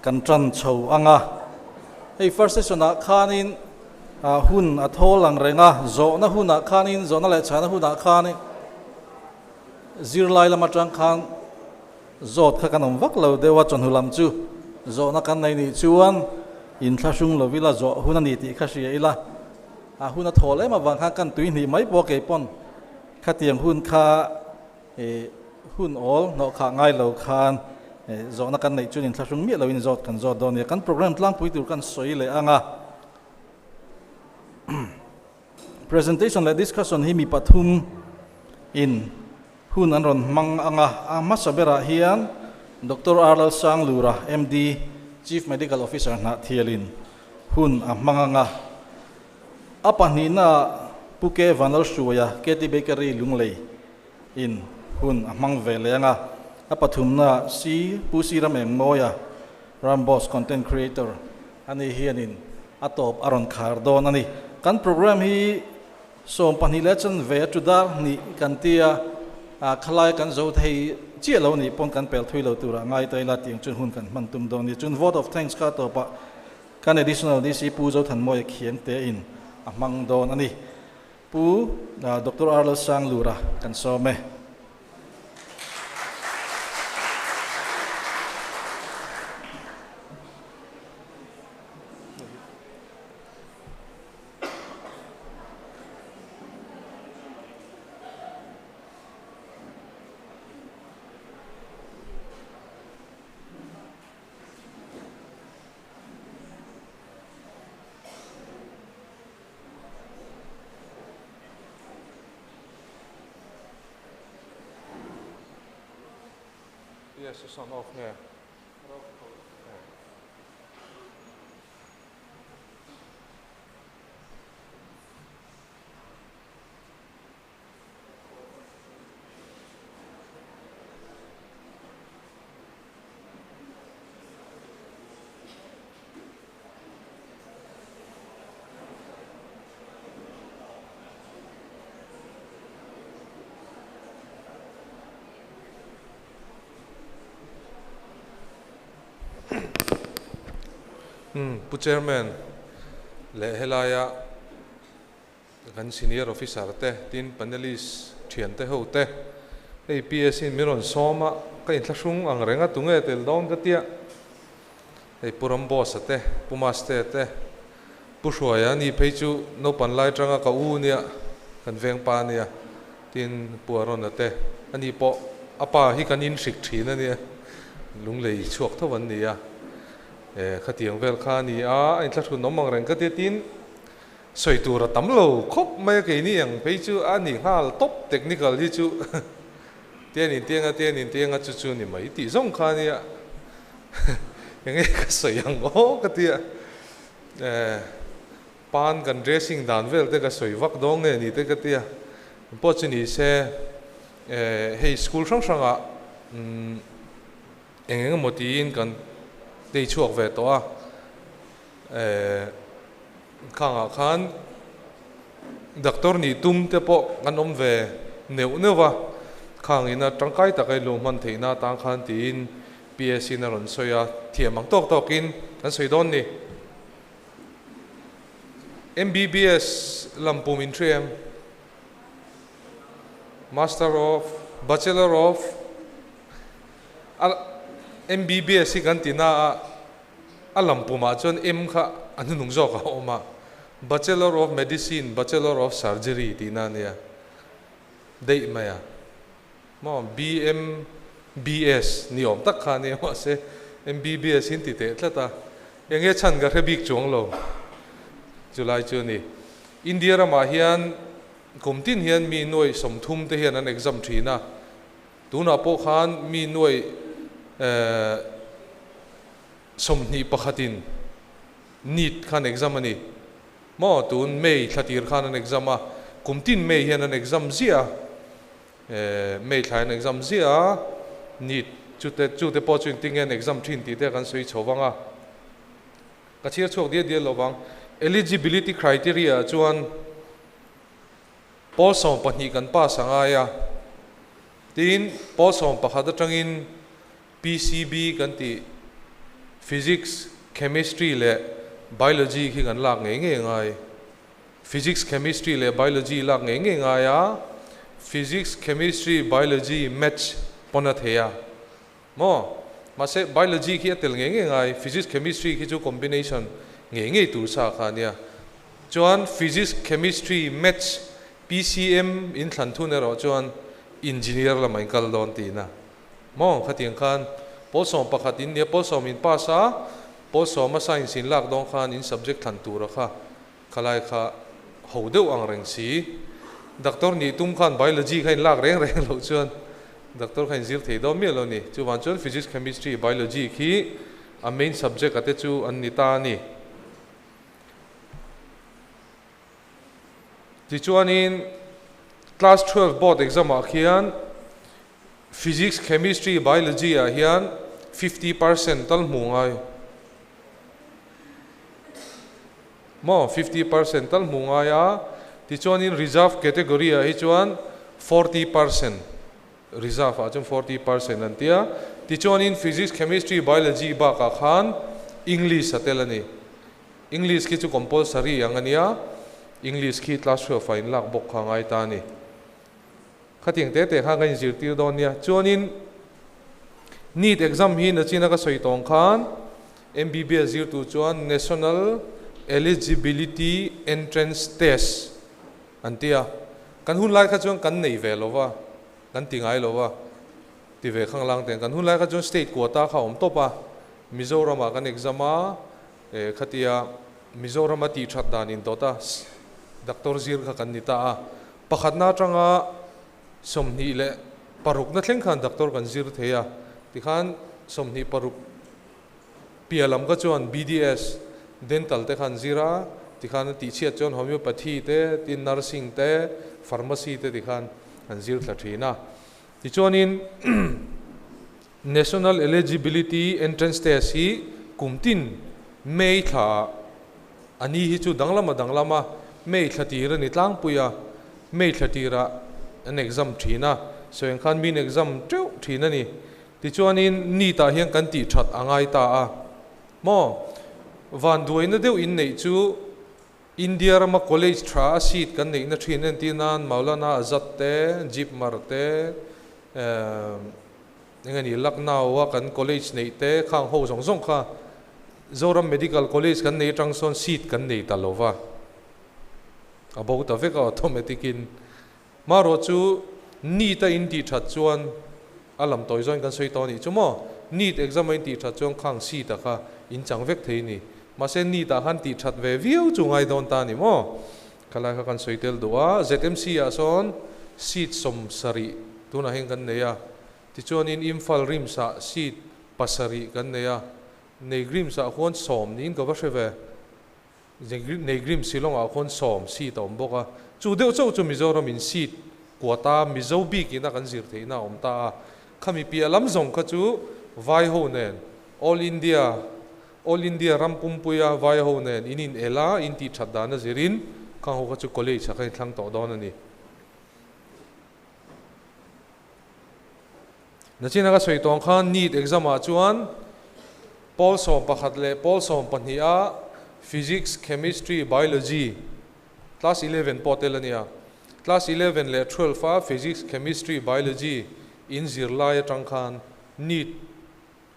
kan tan chho anga. Hei first session ah khanin hun a thawl ang reng a, zawhna hunah khanin zawhna leh chhana hunah khanin zirlai lam atang khan zawt kha kan awm vak lo deuh a, chawhnu lam chu zawhna kan nei nih chuan inthlahrung lo ila zawh hun a ni tih kha hria ila, a hun a thawl em avang khan kan tui hnih mai pawh kei pawn khatiang hun kha hun awl hnawh khah ngai lo khan zawhna kan neih chuan inthlahrung miah loin zawt kan zawt dawn a nia. Kan program tlangpui tur kan sawi leh ang a. Presentation leh discussion hi mi pathum in hun an rawn hmang ang a. A hmasa berah hian Doctor R Lalsanglura, MD, Chief Medical Officer Hnahthialin hun a hmang ang a. A pahnihnaah Pu Ke Vanlalhruaia, KT Bakery, Lunglei in hun a hmang ve leh ang a. A pathumnaah Si Pu Si Ramengmawia, Ramboss Content Creator, ani hianin a tawp a rawn khar dawn a ni. Kan program hi 12 leh chanve a tu dar hnih kan ti a, khalai kan zo thei chiah lo nih pawn kan pel thui lo turah ngai ta ila tiang chuan hun kan hman tum dawn a ni. Chuan vote of thanks kha a tawpah Kan Additional DC Pu Zothanmawia khian te in a hmang dawn a ni. Pu Doctor R Lalsanglura kan sawm e. Yes, it's on off nge. Pu Chairman leh helaia kan senior officer te tin panelist thian te ho te hei PSC in min rawn sawm a ka inthlahrung ang reng a tunge tel dawn ka tia hei Pu Ramboss a te Pu Maste te Pu Hruaia ni phei chu naupan lai atanga ka u nia kan veng pa ania tin Pu Arona te ani pawh a pa hi kan inhrik thin ania lunglei chhuak tho an ni a e khatiang vel kha a ni a a inthlahrun awm ang reng ka tia tin Sawi tur a tam lo khawp mai a keini ang phei chu a ni nghal tawp technical hi chu tian in tianga tian in tianga chu chu ni mai tih zawng kha nia enge ka sawi ang aw ka tia pan kan dressing dan vel te ka sawi vak dawng nge ni te ka tia pawh chu ni se hei school hrang hrangah eng eng emaw tiin kan tei chhuak ve tawh a. Khangah khan doctor nih tum te pawh kan awm ve neuh neuh va, khang ina tangkai taka i lo hman theihna atang khan tiin PSC in a rawn sawi a, thiam ang tawk tawkin kan sawi dawn ni. MBBS lam pum in hria em? Master of, Bachelor of, MBBS hi kan ti na a, A lam pumah chuan M kha a hnunung zawk a awm a, Bachelor of Medicine, Bachelor of Surgery tihna a nia. Daih mai a. Maw BMBS ni awm tak kha a nia mahse MBBS hi an ti teh tlat a. Enge chhan ka hre bik chuang lo. Chulai chu a ni. India ramah hian kum tin hian mi nuaih 30 te hian an exam thin a. Tunah pawh khan mi nuai 21 in NEET khan exam a ni maw? Tun May thla tir khan an exam a, kum tin May hian an exam ziah a, May thla hian an exam ziah a, NEET chute chute pawh chu engtin nge an exam thin tih te kan sawi chho vang a, ka chhiar chhuak dial dial lo vang. Eligibility criteria ah chuan Pawl 12 kan pass a ngai a, tin pawl 11 atangin PCB kan tih Physics, Chemistry leh Biology khi kan lak ngei ngei ngai. Physics, Chemistry leh Biology lak ngei ngei ngai a, Physics, Chemistry, Biology, Maths pawn a thei a maw? Mahse Biology khi a tel ngei ngei ngai, Physics, Chemistry khi chu combination ngei ngei tur sa kha a nia. Chuan Physics, Chemistry, Maths, PCM in thlan thun erawh chuan Engineer lamah in kal dawn tihna maw? Khatiang khan pawl 11 in nia, pawl sawm in pass a, pawl sawma Science in lak dawn khan in subject thlan tura kha Khalai kha ho deuh ang reng si. Doctor nih tum khan biology kha in lak reng reng loh chuan doctor kha in zir thei dawn miah lo ni. Chuvang chuan physics, chemistry, biology khi a main subject a te chu an ni ta a ni. Tichuanin class 12 board exam ah khian physics, chemistry, biology ah hian 50% tal hmuh ngai. Maw 50% tal hmuh ngai a, tichuanin reserve category ah hi chuan 40% reserve ah chuan 40% an ti a, tichuanin physics, chemistry, biology bakah khan English a tel a ni. English khi chu compulsory ang a nia, English khi class 12 ah in lak bawk kha a ngai ta a ni. Khatiang te te kha ka inzirtir dawn nia. Chuanin NEET exam hi nachina ka sawi tawng khan MBBS zirtu chuan National Eligibility Entrance Test an ti a. Kan hun lai kha chuan kan nei ve lo va, kan ti ngai lo va, ti ve khanglang ten. Kan hun lai kha chuan state quota kha a awm tawp a, Mizoramah kan exam a, khatia Mizorama tih that dan indawt a, Doctor zir kha kan ni ta a. Pakhatna atanga 26 na thleng khan doctor kan zir thei a, tikhan 26 piah lam kha chuan BDS, dental te khan zir a, tikhan a tihchhiat chuan homeopathy te, tin nursing te, pharmacy te tikhan an zir thla thin a. Tichuanin National Eligibility Entrance Test hi kum tin May thla ah a ni hi chu danglam a danglam a, May thla tir a ni tlangpui a, May thla tirah an exam thin a, sawi ang khan min exam teuh thin a ni. Tichuanin NEET ah hian kan tih that a ngai ta a maw? Vanduaina deuh inneih chu India rama college tha a seat kan neihna thin entir nan Maulana Azad te, Jipmer te, eng a ni Lucknow a kan college neih te khang ho zawng zawng kha Zoram Medical College kan nei atang sawn seat kan nei ta lo va, a bo ta vek a automatic in. Marawh chu NEET a intih that chuan a lam tawi zawng in kan sawi tawh a nih chu maw? NEET exam a intih that chuan khang seat a kha in chang vek thei a ni. Mahse NEET ah khan tih that ve viau chu ngai dawn ta a ni maw? Khalai kha kan sawi tel duh a, ZMC ah sawn seat 70 tunah hian kan nei a, tichuanin Imphal RIMS ah seat 7 kan nei a, Neigrims ah khuan 10 niin ka va hre ve. Neigrim Shillong ah khuan 10 seat a awm bawk a, chu deuh chauh chu Mizoram in seat quota Mizo bik ina kan zir theihna a awm ta a, khami piah lam zawng kha chu vai ho nen All India All India ram pumpuia vai ho nen in in el a, in tih that dan a zirin khang ho kha chu college ah kha in thlang tawh dawn a ni. Nachina ka sawi tawng khan NEET exam ah chuan pawl 11 leh pawl 12 a Physics, Chemistry, Biology class 11 pawh tel a nia. Class 11 leh 12 a Physics, Chemistry, Biology in zir lai atang khan NEET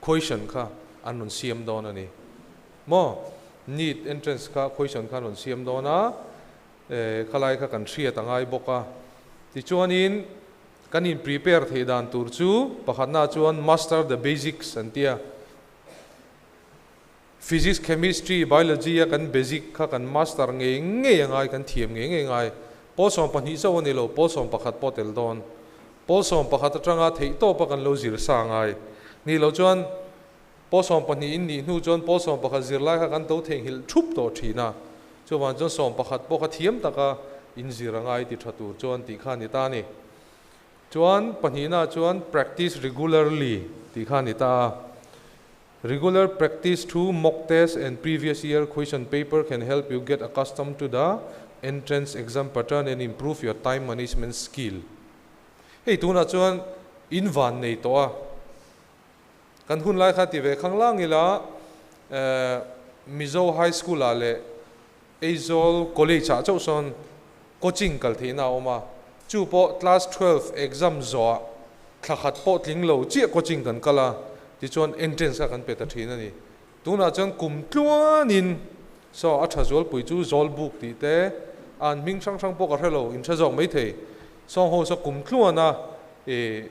question kha an rawn siam dawn a ni. Maw? NEET entrance kha question kha an rawn siam dawn a, khalai kha kan hriat a ngai bawk a. Tichuanin Kan in prepare theih dan tur chu pakhatna chuan master the basics an tia. Physics, chemistry, biology a kan basic kha kan master ngei ngei a ngai, kan thiam ngei ngei ngai. Pawl 12 chauh a ni lo, pawl 11 pawh tel dawn. Pawl 11 atanga theih tawp a kan lo zir sa ngai. Ni lo chuan pawl 12 in nih hnu chuan pawl 11 zirlai kha kan to theihnghilh thup tawh thin a. Chuvang chuan 11 pawh kha thiam taka in zir a ngai ti tha tur chuan tih kha a ni ta a ni. Chuan pahnihna chuan practice regularly tih kha a ni ta a. Regular practice through mock test and previous year question paper can help you get accustomed to the entrance exam pattern and improve your time management skill. Hei tunah chuan in van nei tawh a. Kan hun lai kha ti ve khang lang ila. Mizo High School ah leh Aizawl College ah chauh sawn coaching kal theihna a awm a, chu pawh class 12 exam zawhah thla khat pawh tling lo chiah coaching kan kal a, tichuan entrance kha kan pe ta thin a ni. Tunah chuan kum tluanin saw a tha zualpui chu Zawlbuk tih te, an hming hrang hrang pawh ka hre lo, in hre zawk maithei. Sawng ho saw kum tluana ih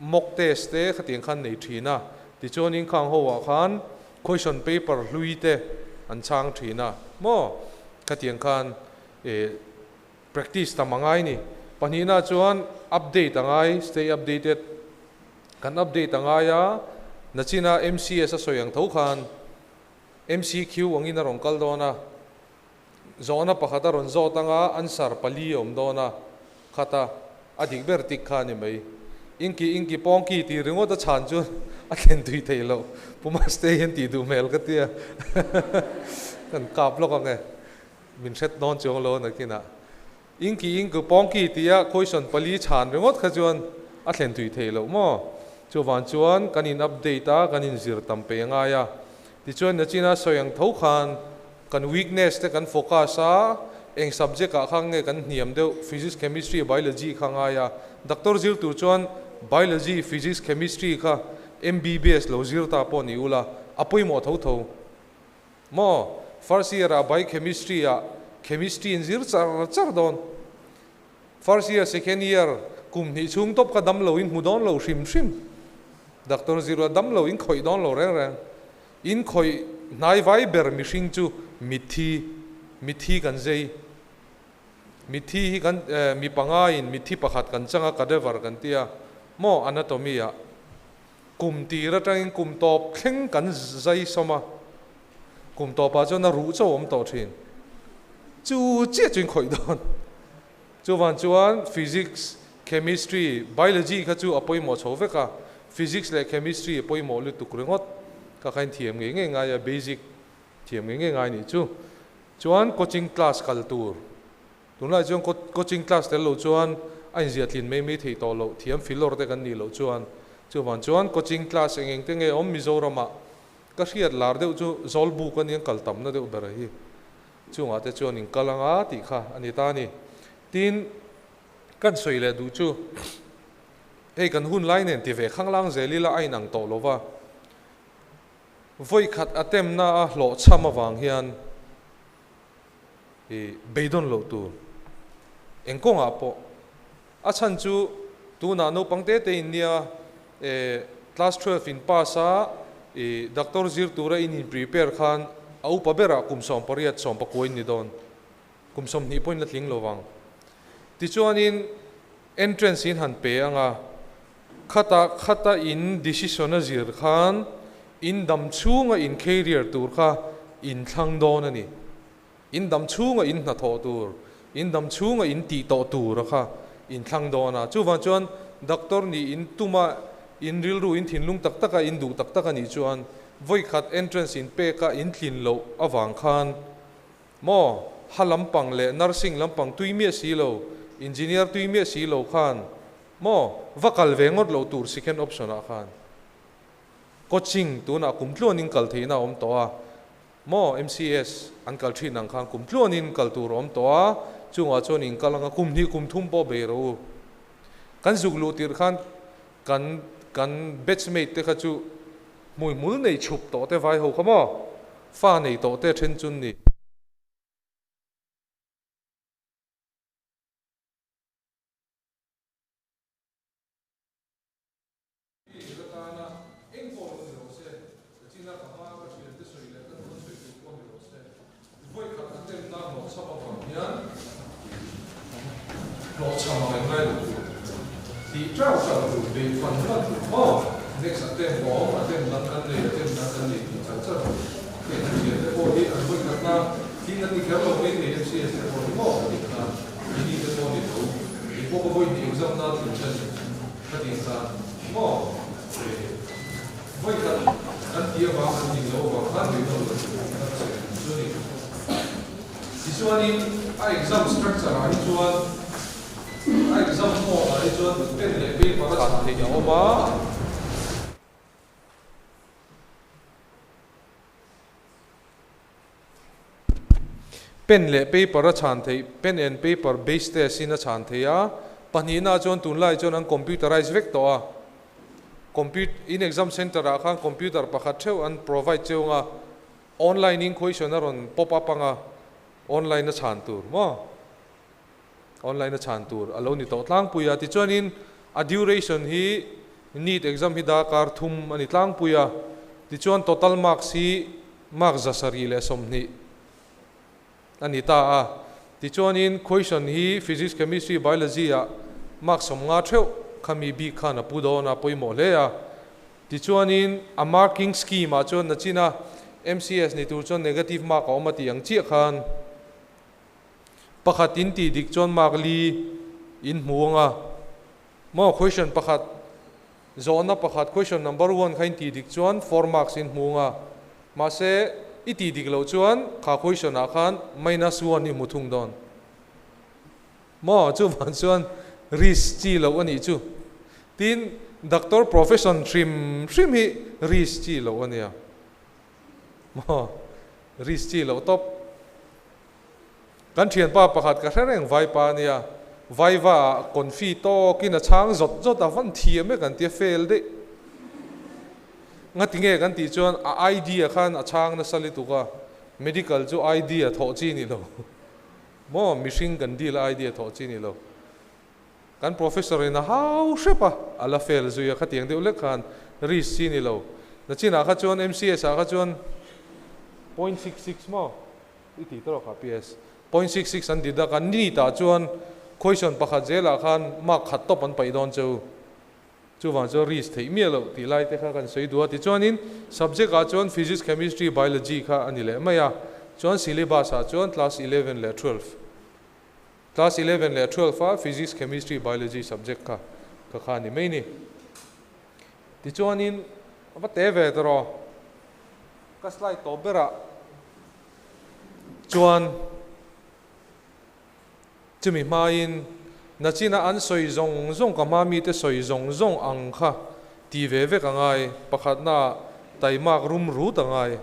mock test te khatiang khan nei thin a, tichuanin khang ho ah khan question paper hlui te an chhang thin a maw, khatiang khan ih practice tam a ngai ni. Pahnihna chuan update a ngai, stay updated. Kan update a ngai a, nachina MCS a sawi ang tho khan MCQ angin a rawn kal dawn a, zawhna pakhat a rawn zawt anga answer pali a awm dawn a, khata a dik ber tik kha a ni mai. Inki inki pawngki tih ringawt a chhan chu a thlen tui thei loh. Pu Maste hian tih duh hmel ka tia kan kap lawk ang e, min hret dawn chuang lo nakinah. Inki inki pawngki tia question pali chhan ringawt kha chuan a thlen tui thei loh maw? Chuvang chuan kan in update a, kan in zir tam pei a ngai a. Tichuan nachina sawi ang tho khan kan weakness te kan focus a, eng subject ah kha nge kan hniam deuh, physics, chemistry, biology kha ngai a. Doctor zir tur chuan biology, physics, chemistry kha MBBS lo zir ta pawh ni ula, a pawimawh tho tho. Maw? First year ah biochemistry ah chemistry in zir char char dawn. First year, second year kum hnih chhung tawp kha dam lo in hmu dawn lo hrim hrim. Doctor zirua dam lo in khawih dawn lo reng reng. In khawih hnai vai ber mihring chu mitthi, mitthi kan zei. Mitthi hi kan mi panga in mitthi pakhat kan chang a cadaver kan tia maw anatomy ah. Kum tir atangin kum tawp thleng kan zai sawm a, kum tawpah chuan a ruh chauh awm tawh thin. Chu chiah chu in khawih dawn. Chuvang chuan physics, chemistry, biology kha chu a pawimawh chho vek a, physics leh chemistry a pawimawh lutuk ringawt kha kha in thiam ngei ngei ngai a, basic thiam ngei ngei ngai nih chu. Chuan coaching class kal tur. Tunlai chuan coaching class tel lo chuan a inziah tlin mai mai theih tawh loh, thiam filawr te kan nih loh chuan. Chuvang chuan coaching class eng eng te nge awm Mizoramah ka hriat lar deuh chu Zawlbuk a nia kal tamna deuh ber hi. Chungah te chuan in kal anga tih kha a ni ta a ni. Tin, kan sawi leh duh chu hei kan hun lai nen ti ve khanglang zel ila a inang tawh lo va. Vawikhat a temna a hlawhchham avang hian i beidawn loh tur eng kawngah pawh a chhan chu tunah naupang te te in nia e class 12 in pass a i doctor zir tura in in prepare khan a upa berah kum 18 19 in ni dawn kum 20 pawhin la tling lovang tichuanin entrance in han pe anga khata khata in decision a zir khan in dam chhunga in career tur kha in thlang dawn a ni. In dam chhunga in hnathawh tur, in dam chhunga in tih tawh tur a kha in thlang dawn a. Chuvang chuan doctor nih in tuma in rilru in thinlung tak taka in duh tak tak a nih chuan vawikhat entrance in pek a in tlin loh avang khan maw ha lampang leh nursing lampang tui miah si lo, engineer tui miah si lo khan maw va kal ve ngawt loh tur second option ah khan coaching tunah kum tluanin kal theihna a awm tawh a. Maw MCS an kal thin ang khan kum tluanin kal tur a awm tawh a, chungah chuan in kal anga kum hnih kum thum pawh bei rawh u. Kan zuk luh tirh khan kan kan batch mate te kha chu hmuihmul nei chhup tawh te vai ho kha maw fa nei tawh te then chun ni. Tih ka tana eng pawh lo ni lo se, ka china ka hma ka thiante sawi leh ka nuna sawi tur pawh ni lo se, vawikhat a temna hlawhchham avang hian hlawhchham ang eng ngai lo tur tih chau chau tur beih fan fan tur maw next a tem awm a tem dang kan nei a tem dang kan nei tih char char tur hei kan thiante pawh hi an vawikhatna thing an ni kher lo mai thei MCS te pawh hi maw ka tih khan ini te pawh ni tho eng pawh ka vawihnih exam na thin chan Ka tih khan maw vawi khat kan tih avang kan tih loh avang khan beidawng lo chu kan sawi thung chu a ni. Tichuanin a exam structure ah hi chuan a exam mode ah hi chuan pen leh paper a chhan theih a awm a. Pen leh paper a chhan theih, pen and paper based test in a chhan theih a, pahnihna chuan tunlai chuan an computerize vek tawh a, comput in exam center ah khan computer pakhat theuh an provide cheu anga online in question a rawn pop up anga online a chhan tur maw? Online a chhan tur a lo ni tawh tlangpui a, tichuanin a duration hi NEET exam hi darkar thum a ni tlangpui a, tichuan total marks hi mark 720 a ni ta a, tichuanin question hi Physics, Chemistry, Biology ah mark 50 theuh khami bik khan a pu dawn a, pawimawh hle a, tichuanin a marking scheme ah chuan nachina MCS ni tur chuan negative mark a awm a tih ang chiah khan. Pakhat in tih dik chuan mark li in hmu ang a, maw question pakhat zawhna pakhat question number one kha in tih dik chuan four marks in hmu ang a, mahse i tih dik loh chuan kha question ah khan minus one i hmu thung dawn maw chuvang chuan risk chi loh a nih chu. Tin, doctor profession hrim hrim hi risk chi loh a nia maw risk chi loh tawp. Kan thianpa pakhat ka hre reng vaipa ania, vaiva ah confi tawkin a chhang zawt zawt a, van thiam e kan tia fail daih. Ngatinge kan tih chuan a idea khan a chhang nasa lutuk a, medical chu idea thawh chi ni lo maw, mihring kan deal a idea thawh chi ni lo. Kan professor in a hau hrep a, a la fail zui a, khatiang deuh lek khan risk chi ni lo. Nachinah kha chuan MCS ah kha chuan 0.66 maw? I tih tawh kha PS. 0.66 an ti dak a, NEET ah chuan question pakhat zelah khan mark khat tawp an paih dawn cheu. Chuvang chuan risk theih miah loh tih lai te kha kan sawi duh a. Tichuanin subject ah chuan Physics, Chemistry, Biology kha a ni leh mai a. Chuan syllabus ah chuan class 11 leh 12. Class 11 leh 12 a Physics, Chemistry, Biology subject kha kha kha a ni mai ni. Tichuanin a va te ve ta rawh. Ka slide tawp berah chuan chumi hmain nachina an sawi zawng zawng ka hma mite sawi zawng zawng ang kha ti ve vek a ngai, pakhatna taimak rum rut a ngai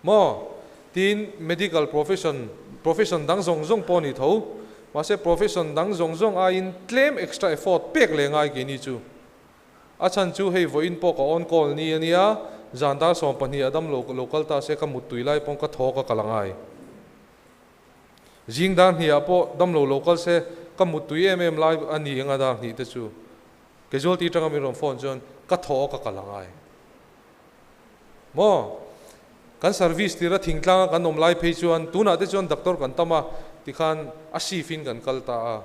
maw? Tin, medical profession, profession dang zawng zawng pawh a ni tho, mahse profession dang zawng zawng aiin tlem extra effort pek leh ngai keini chu. A chhan chu hei vawiin pawh ka on call ni a nia, zan dar 12 a dam lo lo kal ta se ka muttui lai pawn ka thaw ka kal a ngai. Zing dar hnihah pawh dam lo lo kal se ka muttui em em lai a ni anga dar hnih te chu casualty atanga min rawn phone chuan ka thaw ka kal a ngai. Maw? Kan service tira thingtlanga kan awm lai phei chuan tunah te chuan doctor kan tam a tikhan a shift in kan kal ta a.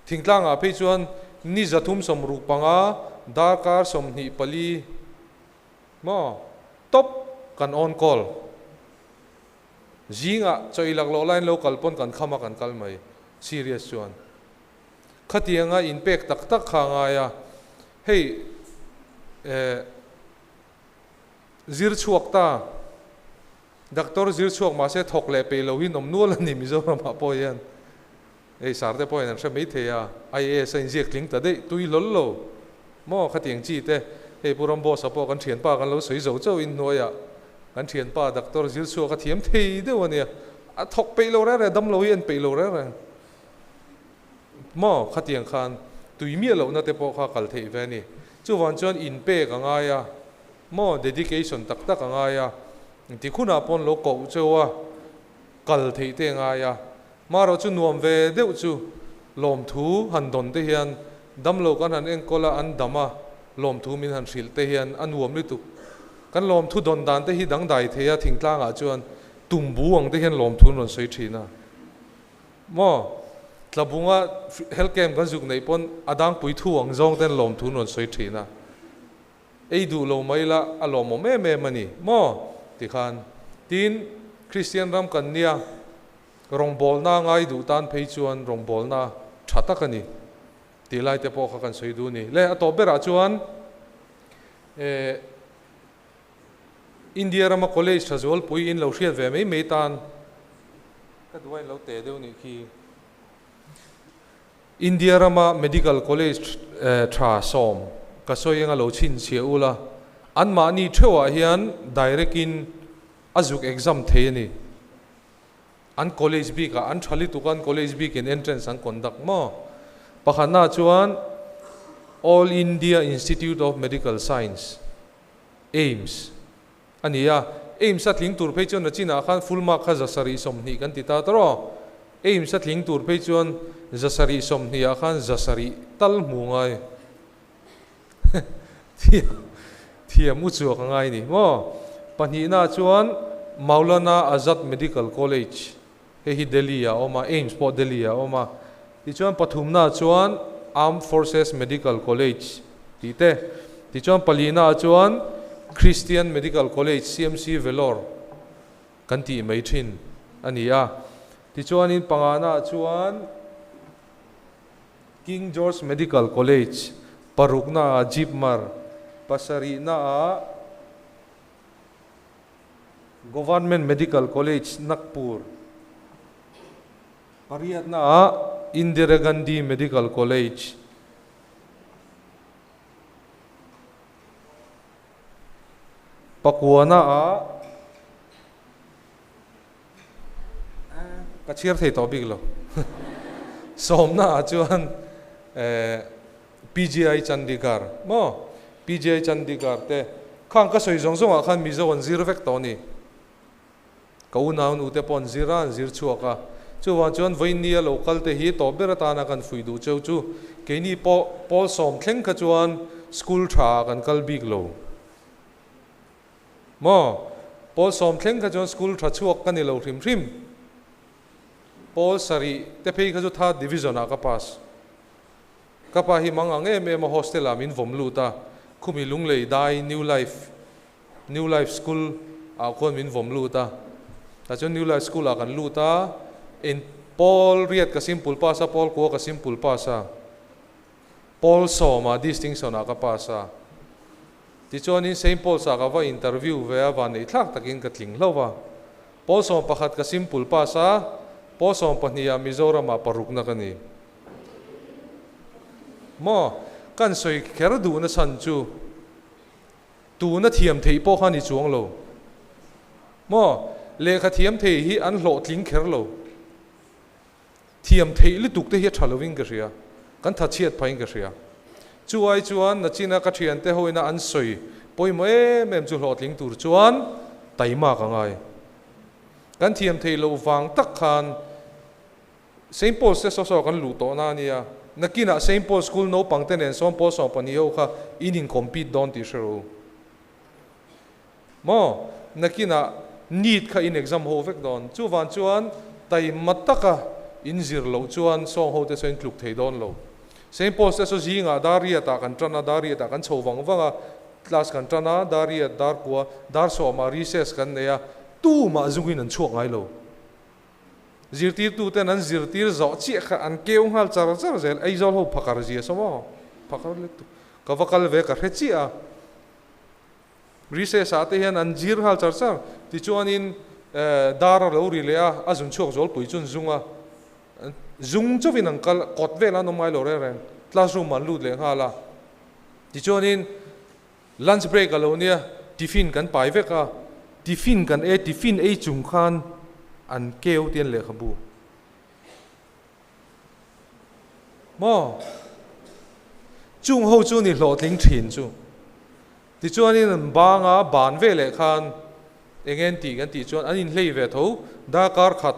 Thingtlangah phei chuan ni 365 darkar 24 maw top kan on call. Zingah chaw i laklawh laiin lo kal pawn kan kham a kan kal mai serious chuan. Khatianga inpek tak tak kha a ngai a, hei eh zir chhuak ta. Doctor zir chhuak mahse thawk leh peih lo hi nawm nual a ni Mizoramah pawh hian. Hei sarte pawhin an hre mai thei a, IAS a inziak tling ta daih tui hlawl lo maw khatiang chi te. Hei Pu Ramboss-a pawh kan thianpa kan lo sawi zo chauh in hnuaiah kan thianpa doctor zir chhuak a thiam thei deuh a nia. A thawk peih lo reng reng, dam lo hi en peih lo reng reng maw khatiang khan tui miah lohna te pawh kha kal theih ve a ni. Chuvang chuan inpek a ngai a. Maw dedication tak tak a ngai a, ti khunah pawn lo koh cheu a, kal theih te a ngai a, marawh chu nuam ve deuh chu lawmthu han dawn te hian damlo kan han enkawl a, an dam a, lawmthu min han hrilh te hian a nuam lutuk. Kan lawmthu dawn dan te hi dangdai thei a, thingtlangah chuan tumbu ang te hian lawmthu an rawn sawi thin a. Maw tlabunga health camp kan zuk neih pawn a dangpui thu ang zawng ten lawmthu an rawn sawi thin a. Ei duh lo mai la a lawmawm em em a ni maw? Tikhan tin Kristian ram kan nia, rawngbawlna ngai duh tan phei chuan rawngbawlna tha tak a ni tih lai te pawh kha kan sawi duh a ni. Le a tawp berah chuan eh India rama college tha zualpui in lo hriat ve mai mai tan ka duh a in lo teh deuh nih khi. India rama Medical College tha 10 ka sawi anga lo chhinchhiah ula, anmahni theuhah hian direct in a zuk exam thei a ni. An college bik ah an tha lutuk a, an college bik in entrance an conduct maw? Pakhatna chuan All India Institute of Medical Science, AIIMS, a ni a. AIIMS a tling tur phei chuan nachinah khan full mark kha 720 kan ti ta ta rawh. AIIMS a tling tur phei chuan 720 ah khan 700 tal hmu ngai. Thiam u chuak a ngai ni maw? Pahnihna chuan Maulana Azad Medical College, hei hi Delhi ah a awm a, AIIMS pawh Delhi ah a awm a. Tichuan pathumna chuan Armed Forces Medical College tih te. Tichuan palina chuan Christian Medical College, CMC Vellore kan tih mai thin a ni a. Tichuanin pangana chuan King George Medical College, parukna ah Jipmer, pasarihna ah Government Medical College, Nagpur, pariatna ah Indira Gandhi Medical College, pakuana ah Ka chhiar thei tawh bik lo. Sawmna ah chuan PGI Chandigarh maw? PGI Chandigarh te khang ka sawi zawng zawng ah khan Mizo an zir vek tawh a ni. Ka unau nu te pawh an zir a, an zir chhuak a. Chuvang chuan vawiin lo kal te hi tawh ber atana kan fuih duh cheu chu keini pawh pawl sawm thleng kha chuan school tha ah kan kal bik lo. Maw? Pawl sawm thleng kha chuan school tha chhuak ka ni lo hrim hrim. Pawl sarih te phei kha chu third division ah ka pass. Ka pa hi mang ang em em a hostel ah min vawm lut a, khumi Lunglei dai New Life, New Life School ah khuan min vawm lut a. Tah chuan New Life School ah kan lut a, in pawl riat ka simple pass a, pawl kua ka simple pass a. Pawl sawma distinction ah ka pass a. Tichuanin Saint Paul's ah ka va interview ve a, van neih thlak takin ka tling hlauh a. Pawl 11 ka simple pass a, pawl 12 ah Mizoram ah parukna ka ni. Maw? Kan sawi kher duhna chhan chu tuna thiam theih pawh kha ni chuang lo. Maw? Lehkha thiam thei hi an hlawhtling kher lo. Thiam theih lutuk te hi a tha lovin ka hria, kan tha chhiat phahin ka hria. Chu ai chuan nachina ka thiante hoina an sawi pawimawh em em chu hlawhtling tur chuan taima ka ngai. Kan thiam theih loh vang tak khan Saint Paul's te saw saw kan luh tawh na a nia. Nakinah Saint Paul's School naupang te nen sawm pawl 12 ho kha in in compete dawn tih hre rawh u. Maw? Nakinah NEET kha in exam ho vek dawn. Chuvang chuan taima taka in zir loh chuan sawng ho te saw in tluk thei dawn lo. Saint Paul's te saw zingah dar riatah kan tan a, dar riatah kan chho vang vang a, class kan tan a, dar riat, dar kua, dar sawmah recess kan nei a, tumah zungin an chhuak ngai lo. Zirtirtuten an zirtir zawh chiah kha an keu nghal char char zel. Aizawl ho phakar zia saw maw? Phakar lutuk. Ka va kal ve ka hre chiah a. Recess ah te hian an zir nghal char char. Tichuanin dar a lo ri leh a, a zun chhuak zualpui chu an zung a. Zung chauhin an kal, kawt velah an awm ngai lo reng reng. Classroom ah an lut leh nghal a. Tichuanin lunch break a lo nia, tiffin kan pai vek a. Tiffin kan ei, tiffin ei chung khan an keu te an lehkhabu. Maw? Chung ho chu ni hlawhtling thin chu. Tichuanin an banga ban ve leh khan eng en tih kan tih chuan an inhlei ve tho. Darkar khat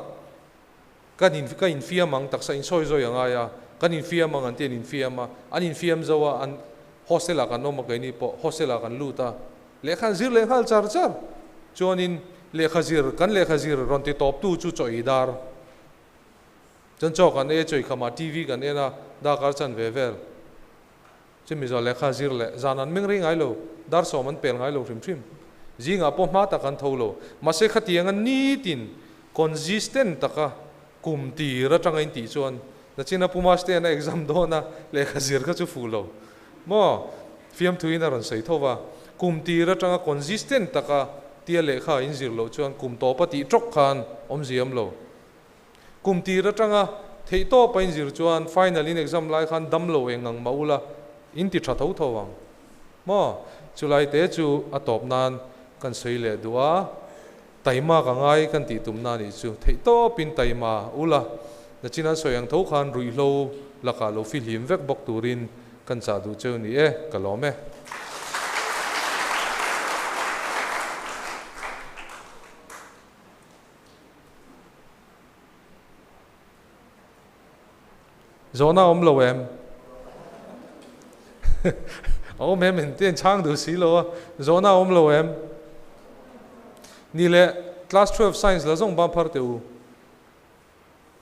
kan in ka infiam ang taksa insawi zawi a ngai a, kan infiam ang an ti an infiam a, an infiam zo a, an hostel ah kan awm a keini pawh hostel ah kan lut a, lehkha an zir leh nghal char char. Chuanin lehkha zir kan lehkha zir rawn ti tawp tu chu chaw ei dar. Chuan chaw kan ei a, chaw ei khamah TV kan en a, darkar chan ve vel. Chumi zawh lehkha zir leh zan an meng rei ngai lo, dar sawm an pel ngai lo hrim hrim. Zingah pawh hma tak an tho lo. Mahse khatianga nitin consistent taka kum tir atanga in tih chuan nachina Pu Mastea na exam dawn a, lehkha zir kha chu fuh lo. Maw? Fiamthuin a rawn sawi tho va. Kum tir atanga consistent taka tia lehkha in zir loh chuan kum tawpa tih tawk khan awmziam lo. Kum tir atanga theih tawp a inzir chuan final in exam lai khan dam lo eng ang mah ula in ti tha tho tho ang maw? Chulai te chu a tawp nan kan sawi leh duh a. Taima ka ngai kan tih tumna nih chu theihtawpin taima ula, nachin an sawi ang tho khan ruihhlo lakah lo fihlim vek bawk turin kan chah duh cheu ni e, ka lawm e. Zawhna a awm lo em? A awm em engtin an chhang duh si lo a, zawhna a awm lo em? Ni leh class 12 science la zawng bang phar teh u.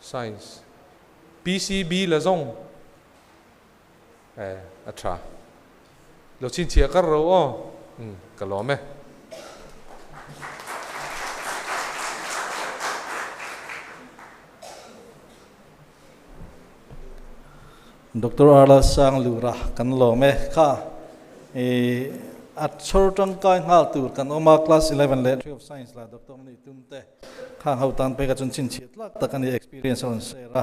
Science. PCB la zawng. Eh, a tha. Lo chhinchhiah kar ro aw. Umm, ka lawm e. Doctor Arla Sanglura kan lawm e. Kha i a chhawr tangkai nghal tur kan awm a, class 11 leh 12 science la doctor nih tum te khang ho tan pek a chun chhinchhiah tlak tak a ni, experience a rawn share a,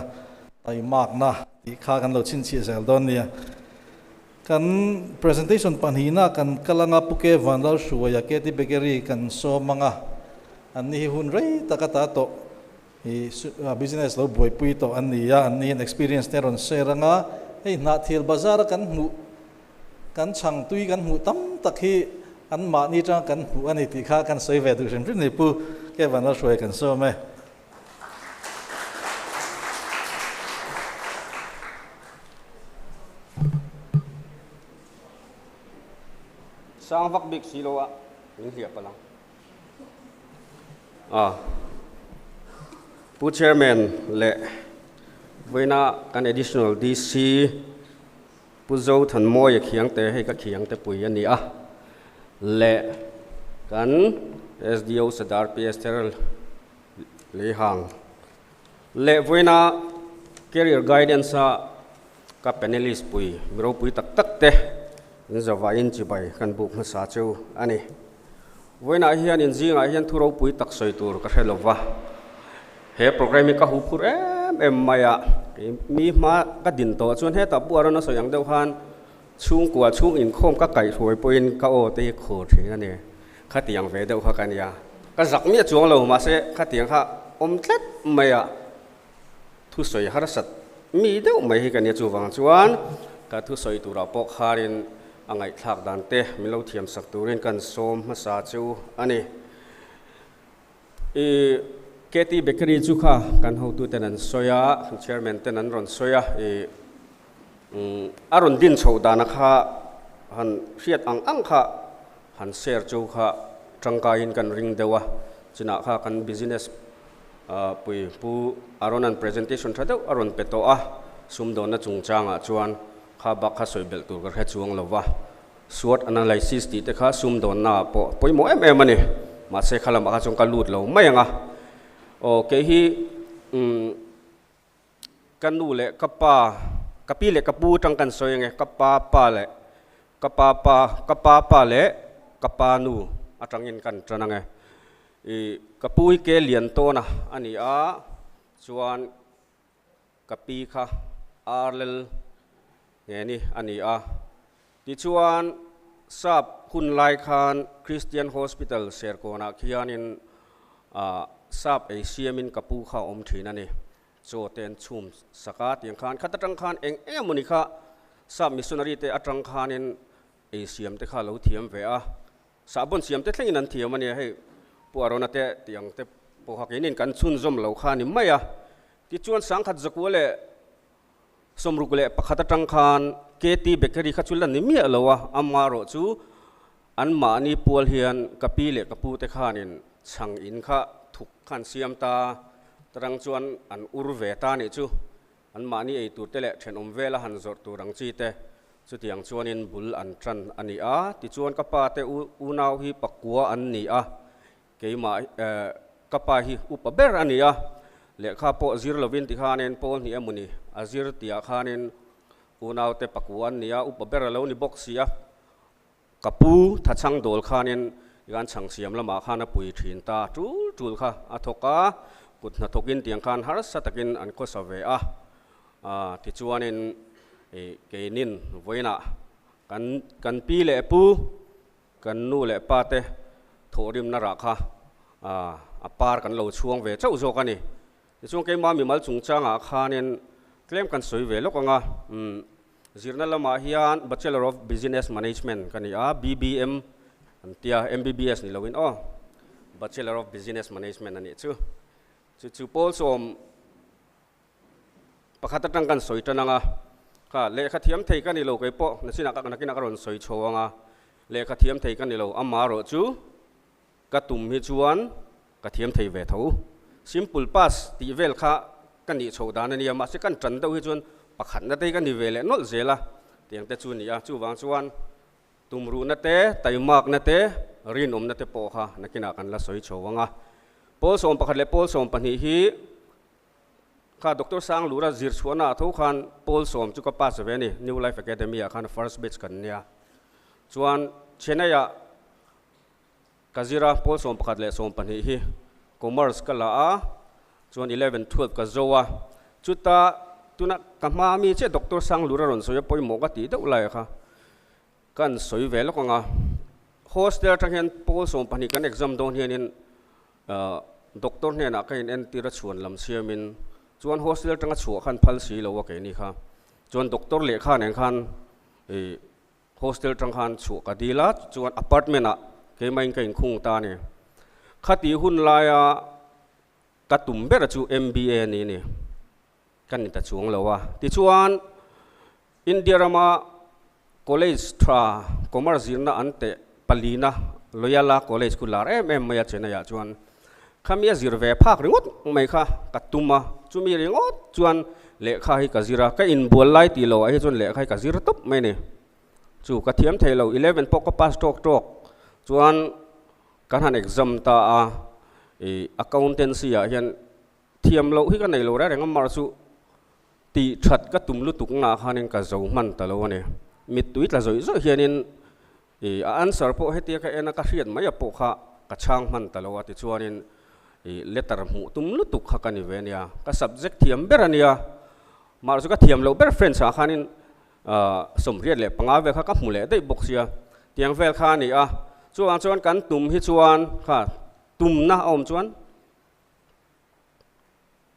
taimakna tih kha kan lo chhinchhiah zel dawn nia. Kan presentation pahnihna kan kal anga Pu Ke Vanlalhruaia KT Bakery kan sawm anga an ni hi hun rei tak ata tawh i business lo buaipui tawh an ni a, an ni hian experience te a rawn share anga hei Hnahthial bazar a kan hmuh kan chhang tui kan hmuh tam tak hi an mahni atanga kan hmuh a ni tih kha kan sawi ve duh hrim hrim ni Pu Ke Vanlalhruaia kan sawm e. Sang vak bik si lo a, min hliah palh ang. A Pu Chairman leh vawiina kan Additional DC Pu Zo Thanmawia Khiangte hei ka Khiangte pui a ni a leh kan SDO Sadar PS Therral Leihang leh vawiina Career Guidance a ka panelist pui mi ropui tak tak te in zavain chibai kan buk hmasa cheu a ni. Vawiinah hian in zingah hian thu ropui tak sawi tur ka hre lo va, he programme hi ka hu phur em em mai a, mi hma ka din tawh chuan hetah pawh a rawn a sawi ang deuh khan chhungkua chhung inkhawm ka kaihhruai pawhin ka aw te hi khur thin a ni. Khatiang ve deuh kha ka nia. Ka zak miah chuang lo, mahse khatiang kha awm tlat mai a, thusawi harsat mi deuh mai hi ka nia. Chuvang chuan ka thusawi turah pawh kharin a ngaihthlak dan te min lo thiam sak turin kan sawm hmasa chu a ni. I KT Bakery chu kha kan hotuten an sawi a, chairman ten an rawn sawi a, i a rawn din chhoh dana kha han hriat ang ang kha han share chu kha tangkaiin kan ring deuh a, chinah kha kan business pui Pu Aaron-a'n presentation tha deuh a rawn pe tawh a, sumdawnna chungchangah chuan kha bak kha sawi belh tur ka hre chuang lo va, SWOT analysis tih te kha sumdawnna ah pawh pawimawh em em a ni, mahse kha lamah kha chuan ka lut lo mai ang a, aw kei hi umm. Ka nu leh ka pa, ka pi leh ka pu atang kan sawi ange, ka pa pa leh ka pa pa, ka pa pa leh ka pa nu atangin kan tan ange. I ka pu hi ke lian tawn a a ni a, chuan ka pi kha Arlel nge ni a ni a. Tichuan sap hun lai khan Christian Hospital Serkawnah khianin sap ei siamin ka pu kha a awm thin a ni. Chaw te an chhum sak a, tiang khan khat atang khan eng eng emawni kha sap missionary te atang khanin ei siam te kha a lo thiam ve a, sahbawn siam te thlengin an thiam a nia hei Pu Arona te tiang te pawh kha keinin kan chhunzawm lo kha a ni mai a. Tichuan sangkhat zakua leh 61 atang khan KT Bakery kha chu la ni miah lo a, amaherawh chu anmahni pual hian ka pi leh ka pu te khanin chhang in kha thuk khan siam ta, tarang chuan an ur ve ta nih chu, anmahni ei tur te leh thenawm vela han zawrh tur ang chi te chutiang chuanin bul an tan a ni a, tichuan ka pa te unau hi pakua an ni a, Keimah ka pa hi upa ber a ni a, lehkha pawh zir lovin tikhanin Paul hnih emawni a zir tihah khanin unaute pakua an ni a, upa ber a lo ni bawk si a. Ka pu thachhang dawl khanin tikhan chhang siam lamah khan a pui thin ta tul tul kha a thawk a, kut hnathawkin tiang khan harsa takin an khawsa ve a. Tichuanin keinin vawiinah kan pi leh pu Kan nu leh pa te thawhrimna rah kha A par kan lo chhuang ve chauh zawk a ni. Tichuan keimah mimal chungchangah khanin tlem kan sawi ve lawk ang a. Umm zirna lamah hian Bachelor of Business Management ka ni a, BBM an tia, MBBS ni loin aw. Bachelor of Business Management a nih chu. Chu chu pawl sawm pakhat atang kan sawi tan ang a. Kha lehkha thiam thei ka ni lo kei pawh nachinah ka nakinah ka rawn sawi chho ang a. Lehkha thiam thei ka ni lo, amaherawh chu Ka tum hi chuan ka thiam thei ve tho. Simple pass tih vel kha ka nih chhoh dan a nia, mahse kan tan deuh hi chuan pakhatna te hi ka ni ve leh nawlh zel a, tiang te chu a ni a. Chuvang chuan tumruhna te, taimakna te, rinawmna te pawh kha nakinah kan la sawi chho ang a. Pawl 11 leh pawl 12 hi kha Doctor Sanglura zir chhuahna ah tho khan pawl sawm chu ka pass ve a ni, New Life Academy ah khan first batch kan nia. Chuan Chennai ah Ka zir a, pawl 11 leh 12 hi Commerce ka la a, chuan 11, 12 ka zo a. Chuta tuna ka hma mi chiah Doctor Sanglur a rawn sawi a, pawimawh ka tih deuh lai kha kan sawi ve lawk ang a. Hostel atang hian pawl 12 kan exam dawn hianin Doctor hnenah ka in entir a chhuan lam siamin chuan hostel atanga chhuah khan phal si lo a keini kha. Chuan Doctor lehkha nen khan ih Hostel tang khan chhuah ka dil a, chuan apartment ah keimahin ka inkhung ta a ni. Khati hun laia ka tum ber chu MBA a ni ni, ka ni ta chuang lo a. Tichuan India rama college tha commerce zirna an teh palina Loyola College khu lar em em mai a Chennai ah chuan khami a zir ve phak ringawt mai kha ka tum a, chumi ringawt chuan lehkha hi ka zir a, ka inbual lai tih loh ah hi chuan lehkha hi ka zir tawp mai a ni. Chu ka thiam thei lo, 11 pawh ka pass tawk tawk chuan kan han exam ta a, ih accountancy ah hian thiam loh hi ka nei lo reng reng a, mar chu tih that ka tum lutuk naah khanin ka zo hman ta lo a ni. Mittui tla zawih zawih hianin I a answer pawh hetia ka en a ka hriat mai a pawh kha ka chhang hman ta lo a tichuanin i letter hmuh tum lutuk kha ka ni ve ania ka subject thiam ber ania mahse chu ka thiam loh ber French ah khanin 85 vel kha ka hmu leh daih bawk sia tiang vel kha a ni a chuvang chuan kan tum hi chuan kha tumna a awm chuan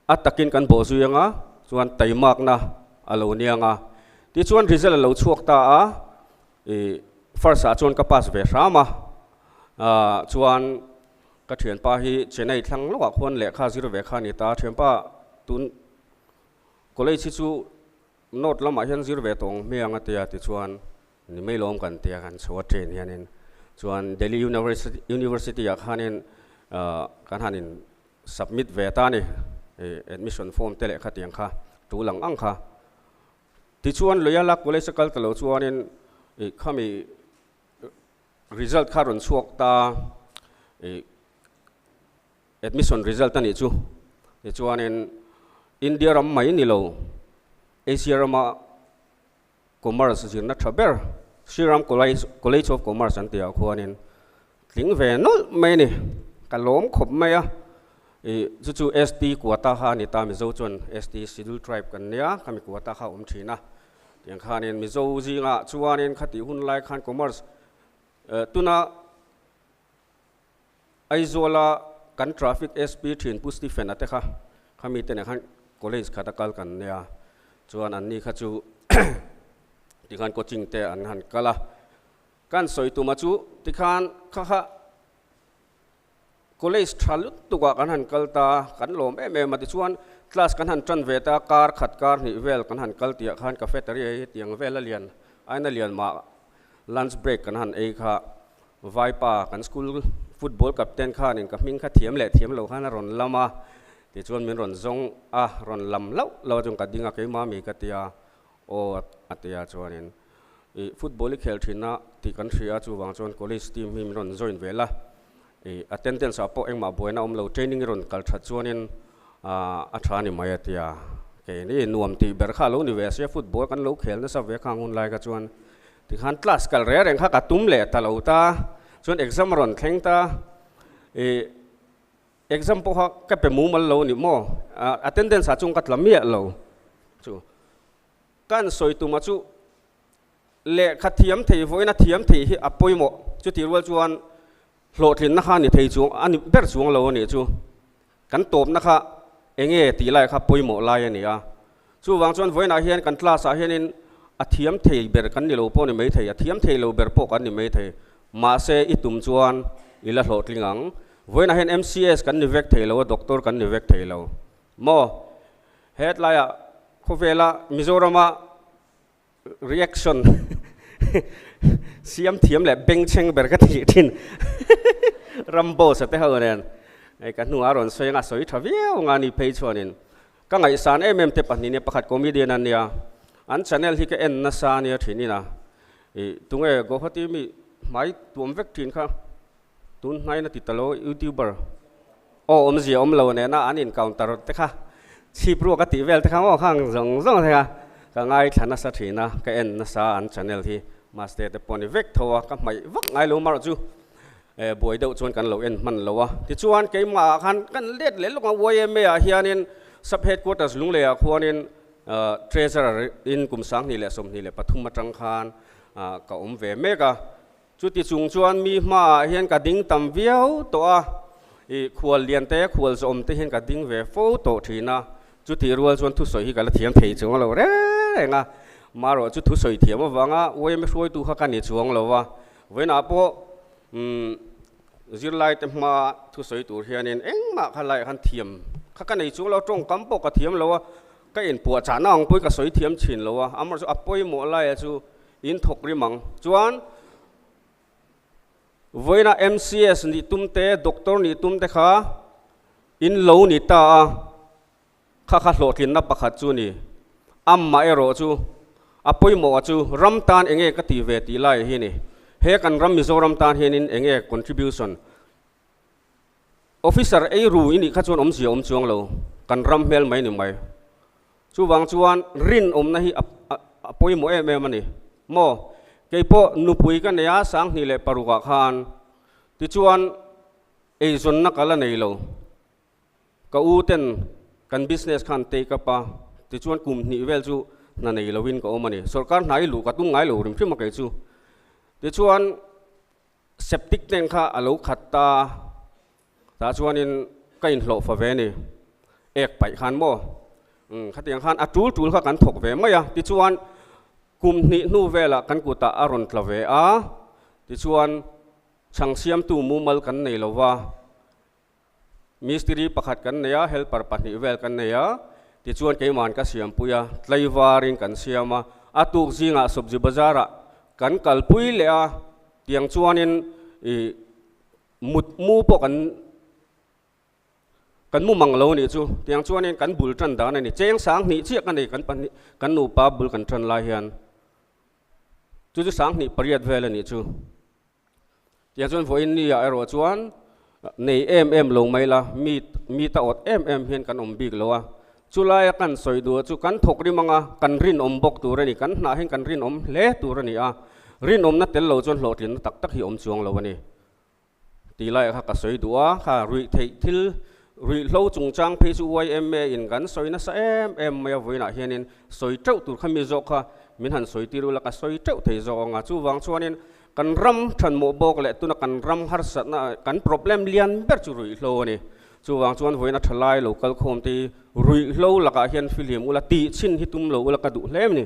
A takin kan bawh zui anga chuan taimakna a lo nia anga tichuan result a lo chhuak ta a, ih first ah chuan ka pass ve hram a, ah chuan ka thianpa hi Chennai thlang lawkah khuan lehkha zir ve kha a ni ta, thianpa tun college hi chu north lamah hian zir ve tawh ang hmel anga tia tichuan ni mai lawm kan tia kan chho a train hianin chuan Delhi University University ah khanin ah kan han in Submit ve ta ni, admission form te leh khatiang kha tul ang ang kha. Tichuan Loyola College a kal ta lo chuanin ih khami result kha rawn chhuak ta ih admission result a nih chu. Tichuanin India ram mai ni lo Asia rama Commerce zirna tha ber Sri Ram College College of Commerce an tihah khuanin tling ve nawlh mai a ni. Ka lawm khawp mai a, ih chu chu ST quota kha a ni ta, Mizo chuan ST Scheduled Tribe kan nia, khami quota kha a awm thin a. Tiang khanin Mizo zingah chuanin khatih hun lai khan Commerce tuna Aizawla kan Traffic SP thin Pu Stephen-a te kha khami te nen khan college khat a kal kan nia, chuan anni kha chu tikhan coaching te an han kal a, kan sawi tuma chu tikhan kha kha college tha lutuk ah kan han kal ta, kan lawm em em a, tichuan class kan han tan ve ta, kar khat kar hnih vel kan han kal tih ah khan cafeteria hi tiang vel a lian aina lian mah lunch break kan han ei kha. Vaipa, kan school football captain khanin ka hming kha thiam leh thiam lo khan a rawn lam a, tichuan min rawn zawng a, rawn lam hlauh lo a chuan ka ding a, keimah mi ka ti a, aw a ti a chuanin ih football i khel thin a tih kan hria a, chuvang chuan college team hi min rawn join ve la, ih attendance ah pawh engmah buaina awm lo, training i rawn kal that chuanin a tha ni mai a ti a, keini nuam tih ber kha a lo ni ve sia football kan lo khel nasa ve khang hun lai kha chuan Tikhan class kal reng reng kha ka tum leh ta lo ta, chuan exam a rawn thleng ta, ih exam pawh kha ka pe mumal lo ni maw, attendance ah chuan ka tla miah lo chu kan sawi tuma chu lehkha thiam thei vawiin a thiam thei hi a pawimawh, chutih rual chuan. Hlawhtlinna kha ni thei chuang a ni ber chuang lo a nih chu. Kan tawpna kha enge tih lai kha pawimawh lai a ni a. Chuvang chuan vawiinah hian kan class ah hianin a thiam thei ber kan ni lo pawh ni mai thei, a thiam thei lo ber pawh kan ni mai thei. Mahse i tum chuan i la hlawhtling ang. Vawiinah hian MCS kan ni vek thei lo a, doctor kan ni vek thei lo. Maw? Hetlaiah khawvela Mizorama Reaction siam thiam leh bengchheng ber ka tih thin Ramboss a te ho nen hei ka hnuah a rawn sawi anga a sawi tha viau anga ni phei chuanin ka ngaihsan em em te pahnih nia pakhat comedian a nia an channel hi ka en nasa ania thin ina ih tunge Guwahati mi hmai tuam vek thin kha tun hnain a ti ta lo youtuber aw awmzia awm lo nena an in counter te kha chhip ruak a tih vel te kha maw khang zawng zawng te kha ka ngaithla nasa thin a ka en nasa an channel hi maste te pawh a ni vek tho a ka hmaih vak ngai lo marawh chu eh buai deuh chuan kan lo en hman lo a tichuan keimah ah khan kan let leh lawk a yma ah hianin sub headquarters Lunglei ah khuanin ah treasurer in kum 2023 atang khan ah ka awm ve mek a. Chuti chung chuan mi hmaah hian ka ding tam viau tawh a, i khual lian te, khual zawm te hian ka ding ve fo tawh thin a, chutih rual chuan thusawi hi ka la thiam thei chuang lo reng reng a, marawh chu thusawi thiam avanga yma hruaitu kha ka ni chuang lo a, vawiinah pawh umm zirlai te hma thusawi tur hianin engmah kha laiah khan thiam kha ka nei chuang lo, tawngkam pawh ka thiam lo a, ka inpuahchahna ang pawhin ka sawi thiam thin lo a, amaherawhchu a pawimawh laiah chu In thawk rim ang. Chuan vawiina MCS nih tum te, doctor nih tum te kha in lo ni ta a, kha kha hlawhtlinna pakhat chu ni. Amah erawh chu a pawimawh chu ram tan enge ka ti ve tih lai hi ni. He kan ram Mizoram tan hianin enge contribution Officer ei ru i nih kha chuan awmzia awm chuang lo, kan ram hmel mai ni mai. Chuvang chuan rinawmna hi a pawimawh em em a ni. Maw? Kei pawh nupui ka nei a, 2006 ah khan tichuan eizawnna ka la nei lo. Ka u ten kan business khan take up a, tichuan kum hnih vel chu hna nei loin ka awm a ni. Sorkar hna i luh ka tum ngai lo rim hrim a kei chu. Tichuan Septic tank kha a lo khat ta, tah chuanin ka inhlawh fa ve ni, ek paih khan maw? Umm khatiang khan a tul tul kha kan thawk ve mai a, tichuan kum hnih hnu velah kan kutah a rawn tla ve a, tichuan chhang siamtu mumal kan nei lo va, mistiri pakhat kan nei a, helper pahnih vel kan nei a, tichuan keiman ka siampui a, tlaivarin kan siam a, a tuk zingah Sobji Bazar-ah kan kalpui leh a, tiang chuanin ih mut mu pawh kan kan mu mang lo a nih chu, tiang chuanin kan bul tan dan a ni, cheng 2000 chiah ka nei kan pahnih kan nupa bul kan tan lai hian chu chu 2008 vel a nih chu. Tiang chuan vawiin ni ah erawh chuan nei em em lo mai la, mi mi ta awt em em hian kan awm bik lo a. Chulaia kan sawi duh chu kan thawk rim anga kan rinawm bawk tur a ni, kan hnah hian kan rinawm hle tur a ni a, rinawmna tel lo chuan hlawhtlinna tak tak hi awm chuang lo a ni. Tih laiah kha ka sawi duh a, kha ruih theih thil ruihhlo chungchang phei chu yma in kan sawi nasa em em mai a, vawiinah hianin sawi teuh tur kha mi zawk kha min han sawi tir ula ka sawi teuh thei zawk ang a, chuvang chuanin Kan ram thanmawh bawk leh tuna kan ram harsatna kan problem lian ber chu ruihhlo a ni. Chuvang chuan vawiin a tha lai lo kal khawm te hi ruihhlo lakah hian fihlim ula tih chhin hi tum lo ula ka duh hle a ni.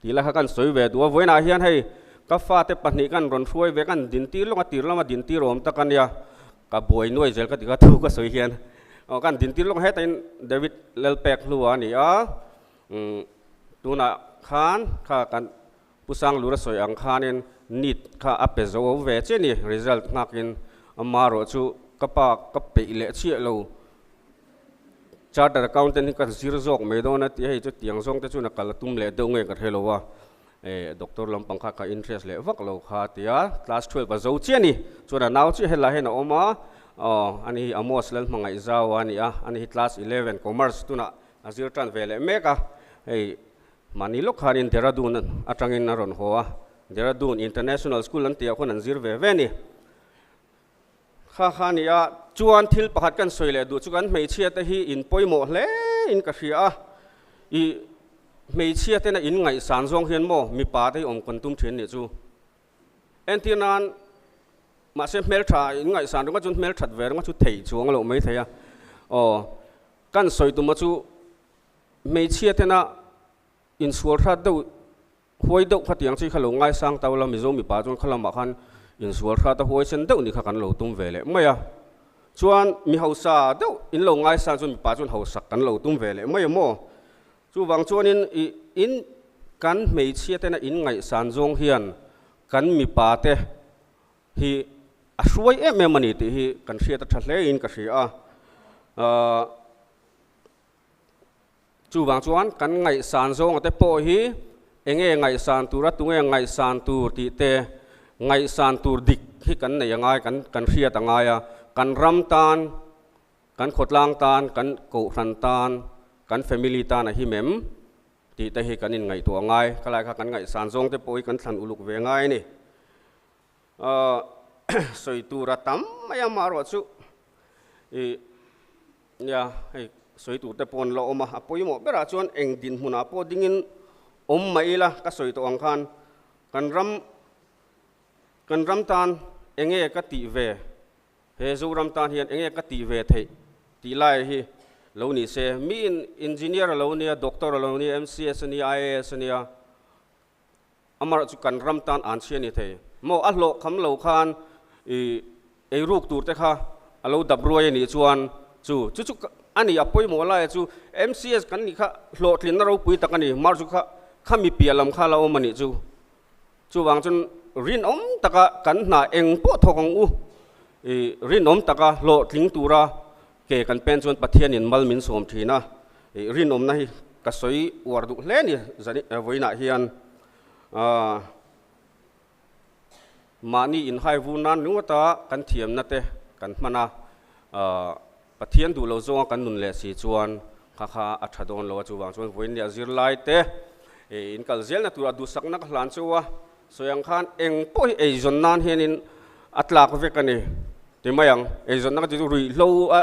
Tih lai kha kan sawi ve duh a, vawiinah hian hei ka fate pahnih kan rawn hruai ve kan dintir lawng a tir lama dintir awm tak a nia, ka buai nuai zel ka ti kha thu ka sawi hian aw kan dintir lawng hetain David Lalpek hlua a ni a, umm tunah khan kha kan Pu Sanglura sawi ang khanin NEET kha a pe zo ve che ni, result nghakin amarawh chu ka pa ka peih leh chiah lo, charter accountant hi ka zir zawk mai dawn a ti hei chu tiang zawng te chuan a kal a tum leh deuh nge ka hre lo a, eh doctor lampang kha ka interest leh vak lo kha tia class 12 a zo chiah ni, chuan a nau chiah helai hian a awm a, aw ani hi Amos Lalhmangaihzau a ni a, ani hi class 11 commerce tunah a zir tan ve leh mek a, hei Mahni lawk khanin Dehradun atangin a rawn haw a, Dehradun International School an tihah khawn an zir ve ve a ni. Kha kha a ni a, chuan thil pakhat kan sawi leh duh chu kan hmeichhia te hi in pawimawh hle in ka hria a, i hmeichhia tena in ngaihsan zawng hian maw mipa te hi awm kawn tum thin nih chu. Entir nan. Mahse hmeltha in ngaihsan ringawt chuan hmelthat ve ringawt chu theih chuang a loh mai thei a. Aw, kan sawi tuma chu hmeichhia tena insual hrat deuh huai deuh kha tiang chi kha lo ngaisang tau la, Mizo mipa chuan kha lamah khan insual hrat a huai sen deuh ni kha kan lo tum ve leh mai a. Chuan mi hausa deuh in lo ngaisang chuan mipa chuan hausak kan lo tum ve leh mai a maw? Chuvang chuanin i in kan hmeichhia tena in ngaihsan zawng hian kan mipa te hi a hruai em em a ni tih hi kan hriat a tha hle in ka hria a. Ahh chuvang chuan kan ngaihsan zawnga te pawh hi enge ngaihsan tur a tunge ngaihsan tur tih te ngaihsan tur dik hi kan nei a ngai kan kan hriat a ngai a, kan ram tan kan khawtlang tan kan kohhran tan kan family tan a him em tih te hi kan inngaihtuah ngai, khalai kha kan ngaihsan zawng te pawh hi kan thlan uluk ve ngai a ni. Ahh sawi tur a tam mai a marawh chu ih nia hei sawi tur te pawh an la awm a, a pawimawh berah chuan eng dinhmunah pawh dingin awm mai ila ka sawi tawh ang khan kan ram kan ram tan enge ka tih ve He Zoram tan hian enge ka tih ve theih tih lai hi lo ni se, miin engineer a lo nia, doctor a lo nia, MCS a nia, IAS a nia, amaherawh chu kan ram tan an chhia ni thei maw? A hlawh kham lo khan i eiruk tur te kha a lo dap ruai a nih chuan chu chu chu a ni a pawimawh laia chu MCS kan nih kha hlawhtlinna ropui tak a ni, amaherawh chu kha khami piah lam kha la awm a nih chu. Chuvang chuan rinawm taka kan hna eng pawh thawk ang u, i rinawm taka hlawhtling tura ke kan pen chuan Pathianin mal min sawm thin a, i rinawmna hi ka sawi uar duh hle ni zan vawiinah hian mahni inhai vur nan ringawta kan thiamna te kan hman a, Pathian duh lo zawnga kan nun leh si chuan kha kha a tha dawn lo a, chuvang chuan vawiin zirlai te in kal zelna tura duhsakna ka hlan chu a, sawi ang khan eng pawh hi eizawn nan hianin a tlak vek a ni ti mai ang, eizawnna ka ti chu ruihhlo a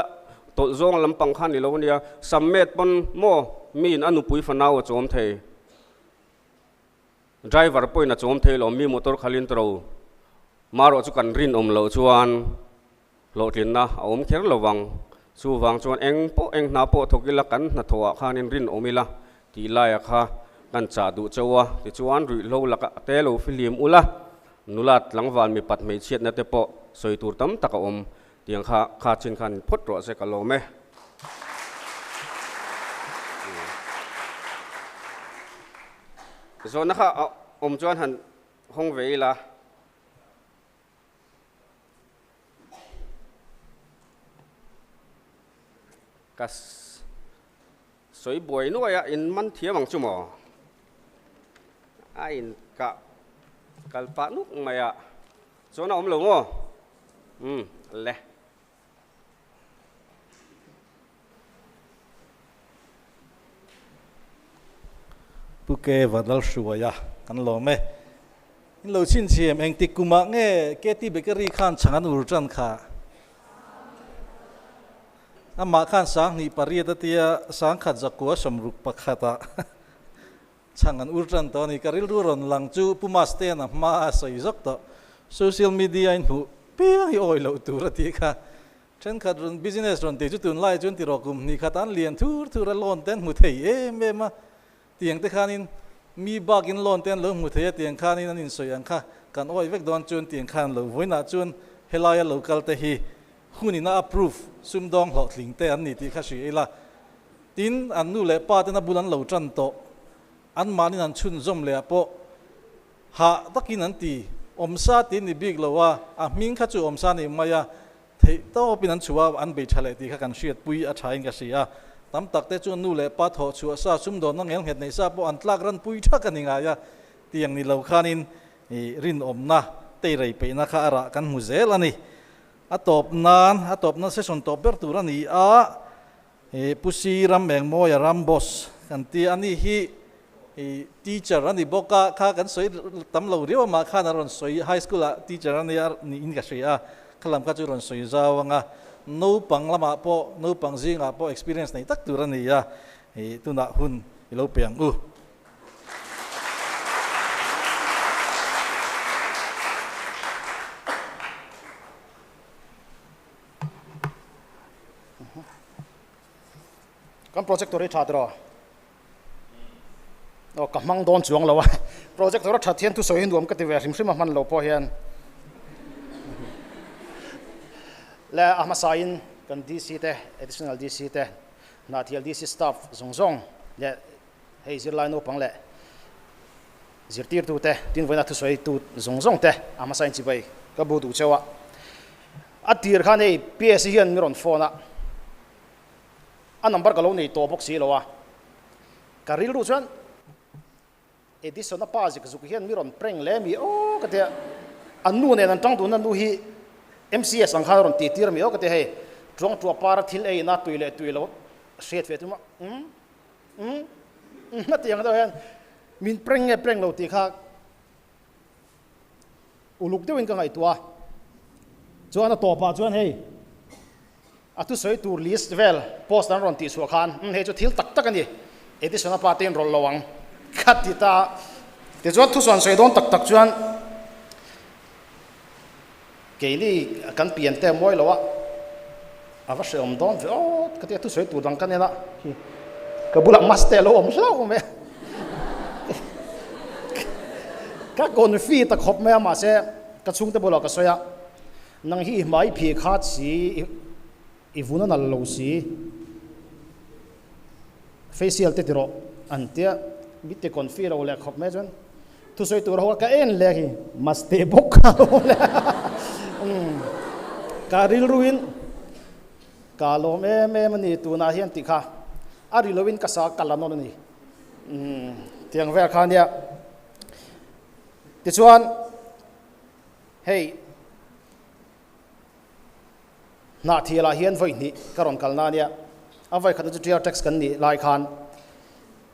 tawlh zawng lampang kha ni lo a nia, sammet pawn maw miin a nupui fanau a chawm thei, driver pawhin a chawm thei lo, mi motor khalin tawrh marawh chu kan rinawm loh chuan. Hlawhtlinna a awm kher lo vang. Chuvang chuan eng pawh eng hna pawh thawk ila kan hnathawhah khanin rinawm ila tih laia kha kan chah duh chauh a. Tichuan ruihhlo laka te lo fihlim ula, nula tlangval mipat hmeichhiatna te pawh sawi tur tam tak a awm. Tiang kha kha chin khan phawt rawh se ka lawm e. Zawhna kha a awm chuan han hawng ve ila. Ka sawi buai nuai a, in man thiam ang chu maw? A in kah kal pah nuk mai a, chuan a awm lo maw? Umm le. Pu Ke Vadal Hruaia kan lawm e. In lo chhinchhiam engtik kumah nge KT Bakery khan chhang an ur tan kha? Amah khan 18 a tia 10 zakua 61 ah chhang an ur tan tawh a ni. Ka rilru rawn lang chu Pu Mastean a hma a sawi zawk tawh. Social media in hmuh piang hi awi loh tur a tih kha. Thenkhat rawn business rawn tih chu tunlai chuan tiraw kum hnih khat an lian thur thur a loan te an hmu thei em em a. Tiang te khanin mi bakin loan te an lo hmu thei a tiang khanin an insawi ang kha kan awi vek dawn chuan tiang khan lo vawiinah chuan helaia lo kal te hi hunin a approve sumdawng hlawhtling te an ni tih kha hria ila. Tin, an nu leh pa ten a bul an lo tan tawh, anmahnin an chhunzawm leh ah pawh hah takin an ti, awmsa tih ni bik lo a, a hming kha chu awmsa ni mai a, theih tawpin an chhuah a, an bei tha leh tih kha kan hriatpui a thain ka hria. Tam tak te chuan nu leh pa thawh chhuah sa, sumdawnna ngelnghet nei sa pawh an tlak ranpui thak a ni ngai a, tiang ni lo khanin rinawmna teirei peihna kha a rah kan hmu zel a ni. A tawp nan, a tawpna session tawp ber tur a ni a. Ih Pu Si Ram Engmawia Ram Boss kan ti a ni hi ih teacher a ni bawk a, kha kan sawi tam lo riau amah khan a rawn sawi high school ah teacher a nia niin ka hria a, kha lam kha chu rawn sawi zau ang a, naupang lamah pawh naupang zingah pawh experience nei tak tur a ni a, ih tunah hun i lo pe ang u. Kan projector hi tha tiraw? Aw ka hmang dawn chuang lo a, projector a that hian thusawi hi nuam ka ti ve hrim hrim a hman lo pawh hian. Le a hmasa in kan DC te, additional DC te, Hnahthial DC staff zawng zawng leh hei zirlai naupang leh zirtirtu te, tin vawiina thusawi tu zawng zawng te a hmasa in chibai ka bu duh cheu a. A tir khan hei PSC hian mi rawn phone a. A number ka lo nei tawh bawk si lo a, ka rilru chuan Edison-a pa zik zuk hian mi rawn prank le mi aw ka tia, an nu nen an tang dun a nu hi MCS ang khan a rawn tih tir mi aw ka tia hei tuang tua para thil ei ina tui leh tui lo hriat ve tum a umm umm umm a ti ang deuh hian min prank nge prank lo tih kha Uluk deuhin ka ngaihtuah a, chuan a tawpah chuan hei a thusawi tur list vel post an rawn tihchhuah khan umm hei chu thil tak tak a ni, Edison-a pa te in rawlh lo ang ka ti ta a. Tichuan thusawi an sawi dawn tak tak chuan keini kan pian te mawi lo a, a va hrehawm dawn ve awt ka ti a, thusawi tur dang ka nen a, ka bulah mask te a lo awm hlauh mai a. Ka confi ta khawp mai a mahse ka chhungte bulah ka sawi a, nang hi i hmai phih khat si, i vun a nal lo si, facial te ti rawh an tia, mi ti confi lo leh khawp mai chuan thusawi tur ho a ka en leh hi maste bawk kha a lo awm leh a, ka rilruin ka lawm em em a ni tunah hian tih kha a ri loin ka sa ka la nawn a ni. Umm tiang vel kha nia. Tichuan hei hnah thilah hian vawi hnih ka rawn kalna ania. A vawi khatna chu TR tax kan nih lai khan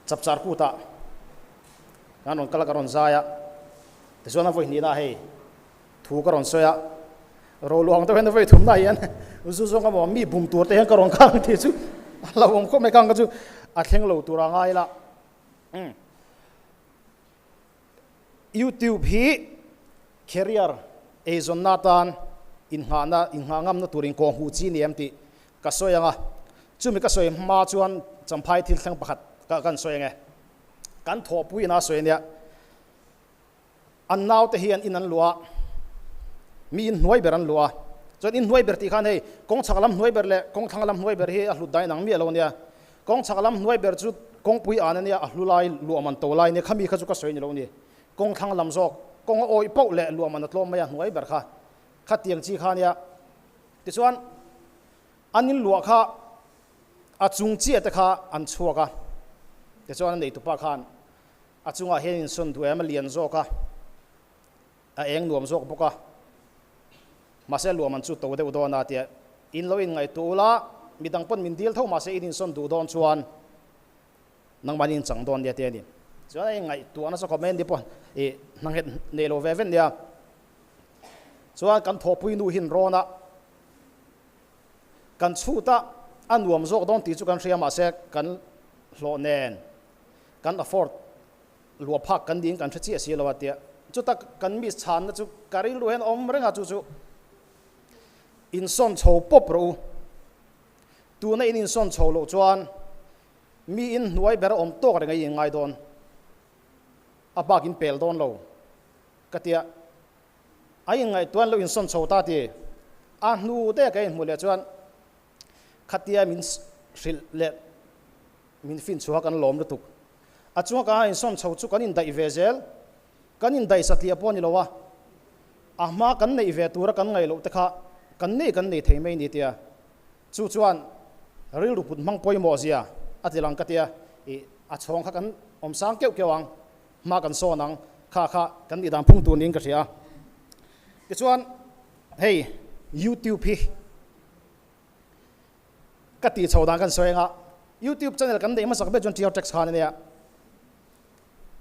chapchar kutah kan rawn kal a ka rawn zai a. Tichuan a vawi hnihna hei thu ka rawn sawi a. Roluang deuh hian a vawi thumna hian zu zawng emaw mi bum tur te hian ka rawn khang tih chu a lo awm khawp mai kang ka chu a thleng lo tur a ngai la. Umm YouTube hi career eizawnna atan inngahna inngah ngamna tur inkawh hmuh chi ni em tih ka sawi ang a, chumi ka sawi hma chuan Champhai thil thleng pakhat ka kan sawi ang e. Kan thawhpui ina sawi ania. An naute hian in an luah a, mi in hnuai ber an luah a. Chuan in hnuai ber tih khan hei kawng chhak lam hnuai ber leh kawng thlang lam hnuai ber hi a hlut dain ang miah lo ania. Kawng chhak lam hnuai ber chu kawngpui an ania, a hlu lai luah man to lai ania, khami kha chu ka sawi ni lo a ni. Kawng thlang lam zawk, kawng a awih pauh leh luah man a tlawm mai a hnuai ber kha, khatiang chi kha ania. Tichuan an in luah kha a chung chiah te kha an chhuak a, tichuan a neitupa khan A chungah hian insawn duh em a lian zawk a, a eng nuam zawk bawk a, mahse luam an chu to deuh dawn a tia in lo inngaihtuah ula, midang pawn min dil tho mahse in insawn duh dawn chuan nangmahni in chang dawn nia tia ni. Chuan a inngaihtuah nasa khawp mai a ni pawh ih hna nghet nei lo ve vet nia. Chuan kan thawhpui nu hi an rawn a, kan chhut a, a nuam zawk dawn tih chu kan hria mahse kan hlawh nen kan afford luah phak kan niin kan hre chiah si lo a tia chuta kan miss chhanna chu ka rilru hian awm reng a chu chu insawn chho pawp rawh u tuna in insawn chho loh chuan mi in hnuai ber a awm tawk reng a i inngai dawn a bak in pel dawn lo ka tia a inngaihtuah an lo insawn chho ta ti a hnu te ka inhmuh leh chuan khatia min hrilh leh Min fin chhuah kan lawm lutuk. A chunga kan han insawn chho chu kan indaih ve zel. Kan indaih satliah pawh a ni lo a, a hma kan neih ve tura kan ngaih loh te kha kan nei kan nei thei mai ni tia. Chu chuan rilru put hmang pawimawh zia a ti lang ka tia, ih a chhawng kha kan awm sang keuh keuh ang, hma kan sawn ang, kha kha kan nih dan phung tur niin ka hria a. Tichuan hei YouTube hi. Ka tih chho dan kan sawi anga YouTube channel kan neih hmasak ber chuan TR Tax khan ania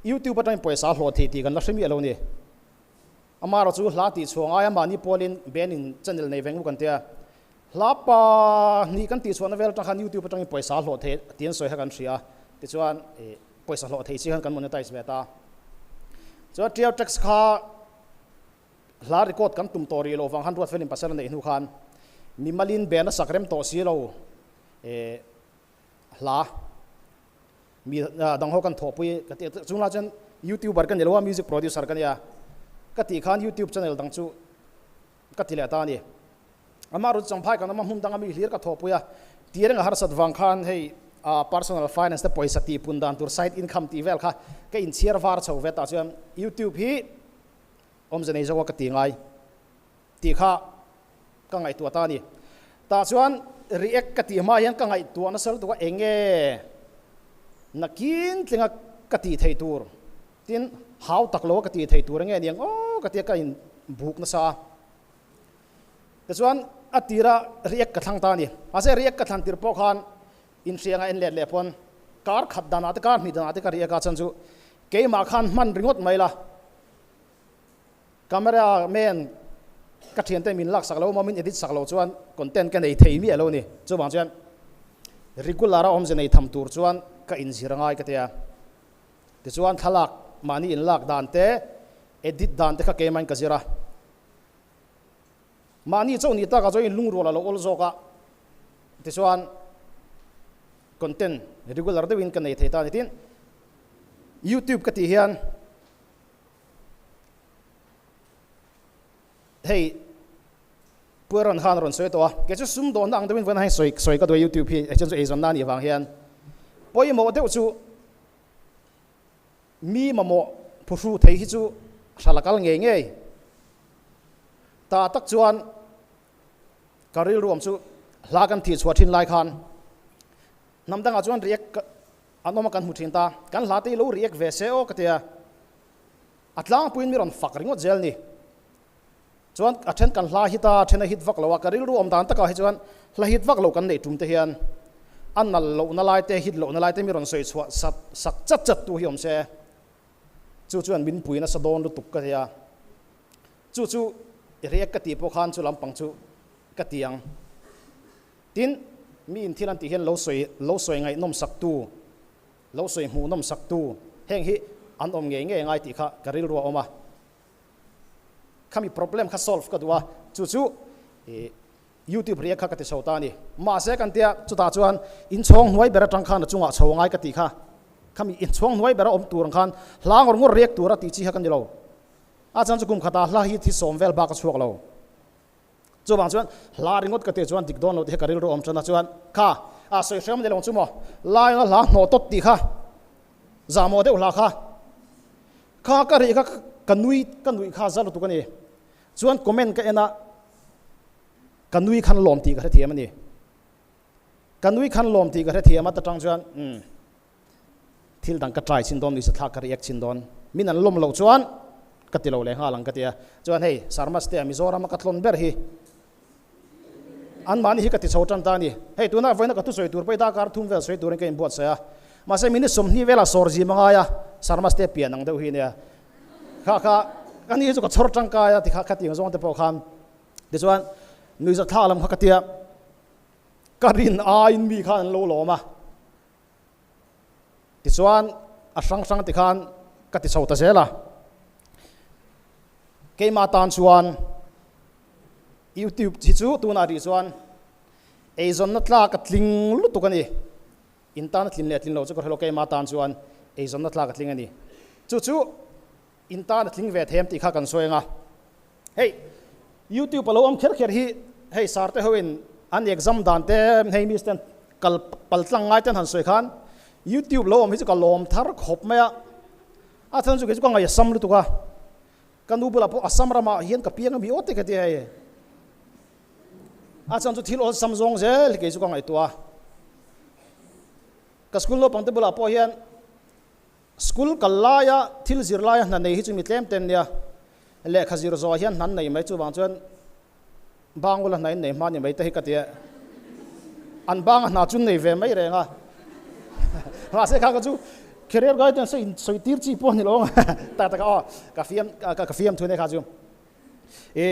YouTube atangin pawisa hlawh thei tih kan la hre miah lo a ni. Amaherawh chu hla tih chhuah ngai a mahni pawlin band in channel nei veng u kan tia hla pa hnih kan tih chhuahna vel atang khan YouTube atangin pawisa hlawh thei tih an sawi kha kan hria a tichuan pawisa hlawh thei chi khan kan monetize ve ta. Chuan TR Tax kha Hla record kan tum tawh rih loh vang khan Ruatfelin pasal a neih hnu khan mimalin band a sak rem tawh si lo. Eh, Hla mi dang ho kan thawhpui ka ti chung lai chuan youtuber ka ni lo a music producer ka nia ka tih khan youtube channel dang chu ka ti leh ta a ni. Amah rawh chu Champhai kan awm a hmun danga mi hlir ka thawhpui a ti reng a harsat vang khan hei personal finance te pawisa tih pun dan tur side income tih vel kha ka inchhiar var chho ve tah chuan youtube hi awmze nei zawk a ka ti ngai. Tih kha ka ngaihtuah ta a ni. Tah chuan react ka tih hma hian ka ngaihtuah nasa lutuk a, eng nge nakin tlinga ka tih theih tur, tin hau tak lo a ka tih theih tur eng nge niang aw ka tia ka in buk nasa a. Tichuan a tira react ka thlang ta a ni. Mahse react ka thlan tir pawh khan inhrianga en let leh pawn kar khat danah te kar hnih danah te ka react a, chuan chu keimah khan hman ringawt mai la. Camera man ka thiante min lak sak lo maw min edit sak lo chuan content ka nei thei miah lo ni. Chuvang chuan regular a awmze nei tham tur chuan ka inzir angai ka tia. Tichuan thlalak mahni inlak dan te edit dan te kha keimahin ka zir a. Mahni chauh ni takah chuan inlungrual a lo awl zawk a. Tichuan content regular deuhin ka nei thei ta a ni. Tin, YouTube ka tih hian Hei Pu Aaron khan a rawn sawi tawh a, kei chu sumdawnna ang deuhin vawiin hei sawi sawi ka duh a YouTube hi hei chuan chu eizawnna a nih vang hian pawimawh deuh chu mi mamawh phuhru thei hi chu hral a kal ngei ngei ta tak chuan ka rilru awm chu hla kan thih chhuah thin lai khan hnam dangah chuan react An awm a kan hmu thin ta. Kan hla te hi lo react ve se aw ka tia. A tlangpuiin mi rawn fak ringawt zel ni. Chuan a then kan hla hit a, a then a hit vak lo a, ka rilru awm dan takah hi chuan hla hit vak lo kan neih tum te hian a nal lohna lai te, hit lohna lai te mi rawn sawi chhuah sat sak chat chat tu hi awm se. Chu chuan min pui nasa dawn lutuk ka tia. Chu chu react ka tih pawh khan chu lampang chu ka ti ang. Tin, mi in thil an tih hian lo sawi lo sawi ngaihnawm saktu, lo sawi hmuhnawm saktu heng hi an awm ngei ngei angai tih kha ka rilru a awm a. Khami problem kha solve ka duh a, chu chu YouTube react kha ka ti chho ta a ni. Mahse kan tia chutah chuan inchhawng hnuai ber atang khan a chungah chho angai ka tih kha, khami inchhawng hnuai bera awm tur ang khan hla ngawr ngawr react tura tih chi kha ka ni lo. A chuan chu kum khatah hla hi thi sawm vel bak a chhuak lo. Chuvang chuan hla ringawt ka tih chuan dik dawn lo tih hi ka rilru awm tan a, chuan kha a sawi hrem ni lo chu maw, lainga hla hnawh tawt tih kha zahmawh deuh hla kha kha ka rih kha ka nui ka nuih kha za lutuk a ni. Chuan comment ka en a, ka nui khan lawm tih ka hrethiam a ni. Ka nui khan lawm tih ka hrethiam a ta tang chuan umm thil dang ka try chin dawn nuisa thlak ka react chin dawn min an lawm loh chuan ka ti lo leh nghal ang ka ti a chuan hei Sarmas te a Mizoram a ka tlawn ber hi an mahni hi ka ti chho tan ta a ni hei tunah vawiina ka thusawi tur pawh i darkar thum vel sawi turin ka inbuatsaih a mahse minute 20 velah sawr zim a ngai a Sarmas te pian ang deuh hi nia kha kha ka ni chu ka chhawr tangkai a ti kha khatiang zawng te pawh khan tichuan nuisa thlak lam kha ka tia Ka rin aiin mi khan an lo lawm a, tichuan a hrang hrang ti khan ka ti chho ta zel a. Keimah tan chuan YouTube hi chu tunah rih chuan eizawnna tlak a tling lutuk a ni. In tan a tlin leh tlin lo chu ka hre lo, keimah tan chuan eizawnna tlak a tling a ni. Chu chu in tan a tling ve thei em tih kha kan sawi ang a. Hei YouTube a lo awm kher kher hi hei sar te hoin an exam dan te hei miss ten kal pal tlang ngai ten han sawi khan YouTube lo awm hi chu ka lawm thar khawp mai a, a chhan chu kei chu ka ngaih a sam lutuk a, ka nu bulah pawh Assam ramah hian ka piang a mi aw te ka ti hei, a chhan chu thil awlsam zawng zel hi kei chu ka ngaihtuah a, ka school naupang te bulah pawh hian School kal laia thil zir laia hna nei hi chu mi tlem ten nia, lehkha zir zawh hian hna an nei mai, chuvang chuan bangula hna in nei hma ni mai te hi ka ti a, an banga hna chu nei ve mai reng a, mahse kha ka chu career guidance a in sawi tir chi pawh a ni lo ang tak tak a aw ka fiam ka fiam thu ania kha chu i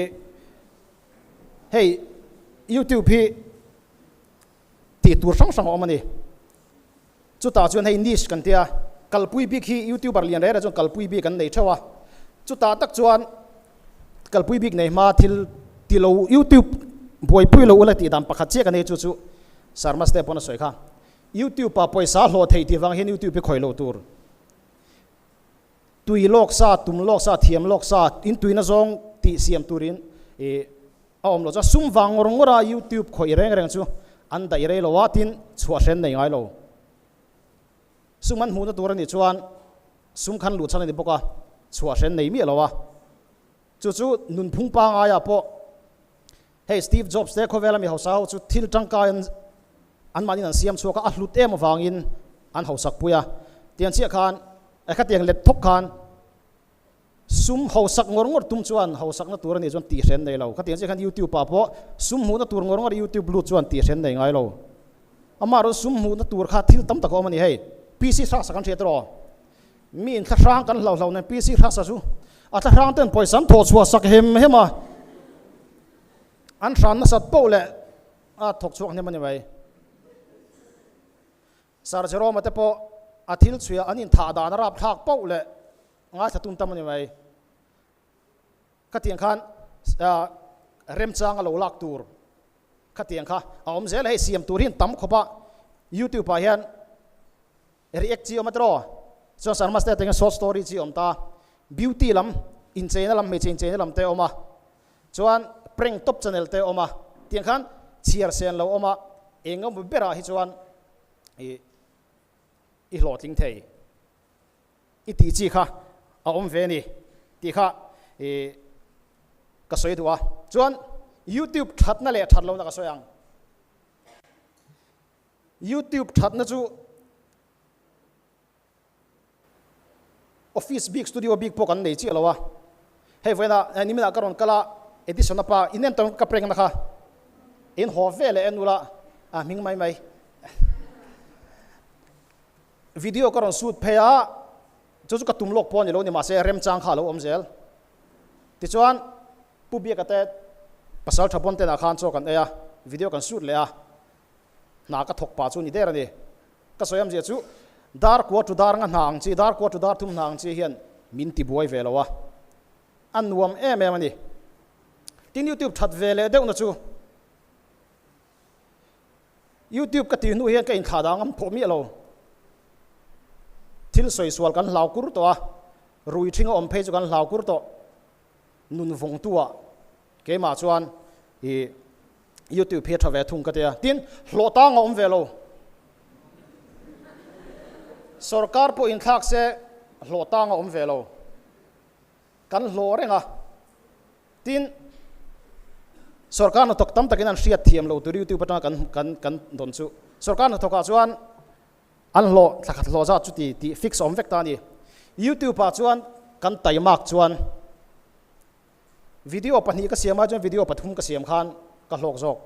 hei youtube hi tih tur hrang hrang a awm a ni. Chutah chuan hei niche kan tia, kalpui bik hi youtuber lian reh reh chuan kalpui bik an nei theuh a, chutah tak chuan kalpui bik nei hma thil ti lo youtube buaipui lo ula tih dan pakhat chiah ka nei chu chu Sharma step pawn a sawi kha. YouTube ah pawisa hlawh theih tih vang hian YouTube hi khawih loh tur. Tui lawk sa, tum lawk sa, thiam lawk sa, in tuina zawng tih siam turin ih a awm lo chuan sum vang ngawr ngawr a YouTube khawih reng reng chu an daih rei lo a, tin chhuah hren nei ngai lo. Sum an hmuhna tur a nih chuan sum khan luh chhan a ni bawk a, chhuah hren nei miah lo a. Chu chu nunphung pangaiah pawh hei Steve Jobs te khawvela mi hausa ho chu thil tangkai an anmahniin an siam chhuak a, a hlut em avangin an hausak pui a. Tiang chiah khan khatiang let thawk khan sum hausak ngawr ngawr tum chuan hausakna tur a nih chuan tihren nei lo. Khatiang chiah khan YouTube ah pawh sum hmuhna tur ngawr ngawr YouTube lut chuan tihren nei ngai lo. Amaherawhchu sum hmuhna tur kha thil tam tak a awm a ni hei. PC hrasa kan hriat erawh. Mi in thlahrang kan hlauh hlauh nen PC hrasa chu a thlahrang ten pawisa an thawh chhuah sak hem hem a, an hran nasat poh leh a thawk chhuak hnem a ni mai. Sir Jerome-a te pawh a thil chhuiah an inthah dan a rapthlak poh leh ngaithla tum tam a ni mai. Khatiang khan remchang a lo lak tur khatiang kha a awm zel a, hei siam tur hi an tam khawp a, YouTube ah hian React chi awm a tiraw? Chuan Sarma state atangin short story chi awm ta. Beauty lam, incheina lam, hmeichhe incheina lam te a awm a. Chuan prank top channel te a awm a. Tiang khan chhiar sen lo awm a, eng emaw berah hi chuan i i hlawhtling thei. I tih chi kha a awm ve a ni tih kha i ka sawi duh a. Chuan YouTube thatna leh that lohna ka sawi ang. YouTube thatna chu office bik studio bik pawh kan nei chiah lo a, hei vawiinah niminah ka rawn kal a Edison a pa in en tawng ka prank na kha in haw ve leh en ula a hming mai mai video ka rawn shoot phei a chu chu ka tum lawk pawh a ni lo ni mahse remchang kha a lo awm zel tichuan Pu Biaka te pasal tha pawn tenah khan chaw kan ei a video kan shoot leh a. Hna ka thawk pah chu ni der a ni. Ka sawi amzia chu dar kua tu dar nga hna ang chi, dar kua tu dar thum hna ang chi hian min ti buai ve lo a, a nuam em em a ni. Tin YouTube that ve leh deuhna chu YouTube ka tih hnu hian ka inthlah dang am phawh miah lo. Thil sawi sual kan hlau kur tawh a, rui thinga awm phei chu kan hlau kur tawh. Nun vawngtu-ah keimah chuan i YouTube hi a tha ve thung ka ti a, tin hlawh tang a awm ve lo. Sorkar pawh inthlak se hlawh tang a awm ve lo. Kan hlawh reng a, tin sorkar hnathawk tam takin an hriat thiam lo tur YouTube atanga kan kan kan dawn chu. Sorkar hnathawkah chuan an hlawh thla khat hlawh zat chu ti tih fix a awm vek ta a ni. YouTube ah chuan kan taimak chuan Video pahnih ka siam ai chuan video pathum ka siam khan ka hlawk zawk.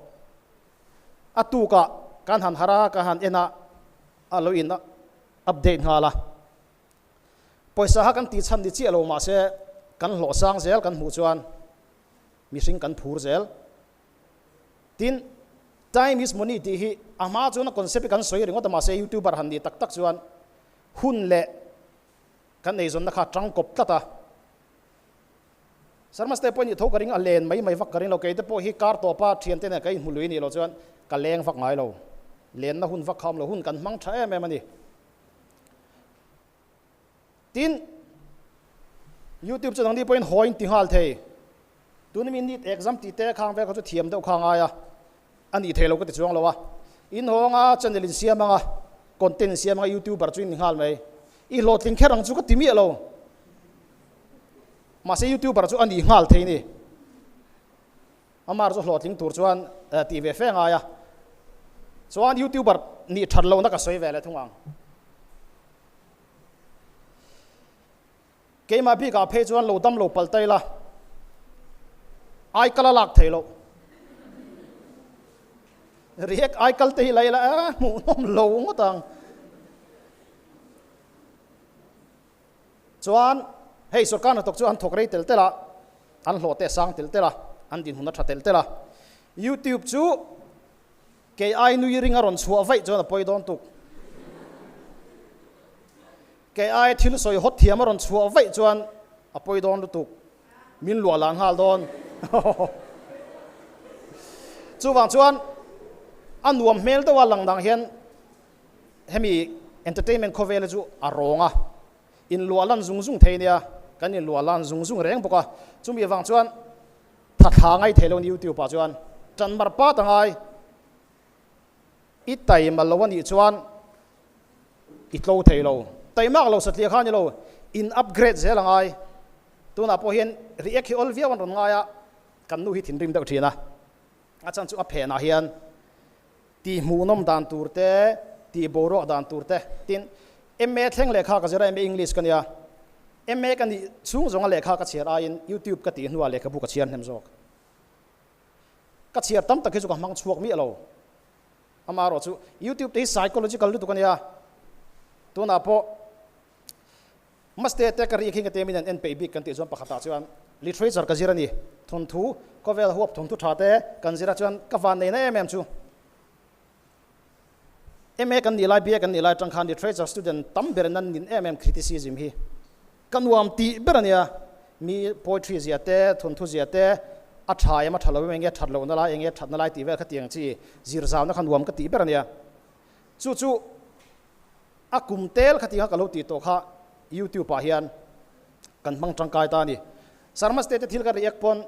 A tukah kan han harh a, ka han en a, a lo in update nghal a. Pawisa kha kan tih chhan ni chiah lo mahse kan hlawh sang zel kan hmuh chuan mihring kan phur zel. Tin, time is money tih hi a hma chuan a concept hi kan sawi ringawt a mahse youtuber han nih tak tak chuan hun leh kan eizawnna kha a tangkawp tlat a. Sarmaste pawh nih tho ka ring a len mai mai vak ka ring lo, kei te pawh hi kar tawpa thiante nen ka inhmu lui nih loh chuan ka leng vak ngai lo, lenna hun vak kha awm lo, hun kan hmang tha em em a ni. Tin, YouTube chu nangni pawhin haw in ti nghal thei, tuna mi NEET exam tih te khang vel kha chu thiam deuh kha a ngai a, a nih thei lo ka ti chuang lo a, in hawng a channel in siam ang a, content in siam ang a YouTuber chu in ni nghal mai, i hlawhtling kher ang chu ka ti miah lo. Mahse YouTuber chu a nih nghal thei ni. Amar chu hlawhtling tur chuan tih ve fe ngai a. Chuan YouTuber nih that lohna ka sawi ve leh thung ang. Keimah bikah phei chuan lo dam lo pal tai la. Ai kal a lak thei loh. React ai kal te hi la ila a hmuhnawm lo ngawt ang. Chuan hei sorkar hnathawk chu an thawk rei tel tel a, an hlawh te a sang tel tel a, an dinhmun a tha tel tel a. YouTube chu kei ai nui ring a rawn chhuah vaih chuan a pawi dawn tuk. Kei ai thil sawi hawt thiam a rawn chhuah vaih chuan a pawi dawn lutuk. Min luah lan nghal dawn. Chuvang chuan a nuam hmel deuh a lang dang hian. Hemi entertainment khawvel hi chu a rawng a, inluah lan zung zung thei nia, kan inluah lan zung zung reng bawk a, chumi avang chuan tha thla ngai thei lo ni YouTube ah chuan tan mar pat a ngai, i taima lo a nih chuan i tlo thei lo, taimak lo satliah kha a ni lo, in upgrade zel a ngai, tunah pawh hian react hi awl viau an rawn ngai a, kan nu hi thinrim deuh thin a, a chhan chu a phenah hian Tih hmuhnawm dan tur te, tih boruak dan tur te, tin, MA thleng lehkha ka zir a, MA English ka nia. MA ka nih chhung zawnga lehkha ka chhiar aiin YouTube ka tih hnuah lehkhabu ka chhiar hnem zawk. Ka chhiar tam tak hi chu ka hmang chhuak miah lo. Amaherawhchu YouTube te hi psychological lutuk a nia. Tunah pawh Maste te ka ri khi ka temin an en peih bik kan tih chuan pakhatah chuan literature ka zir a ni. Thawnthu, khawvel huap thawnthu tha te kan zir a chuan ka van neihna em em chu MA kan nih lai, BA kan nih lai atang khan literature student tam ber nan nin em em criticism hi ka nuam tih ber a nia. Mi poetry zia te, thawnthu zia te a tha em a tha lo em, enge that lohna lai, enge thatna lai tih vel kha tiang chi zir zauna kha nuam ka tih ber a nia. Chu chu A kum tel khati kha ka lo tih tawh kha YouTube ah hian kan hmang tangkai ta a ni. Sarma State te thil ka react pawn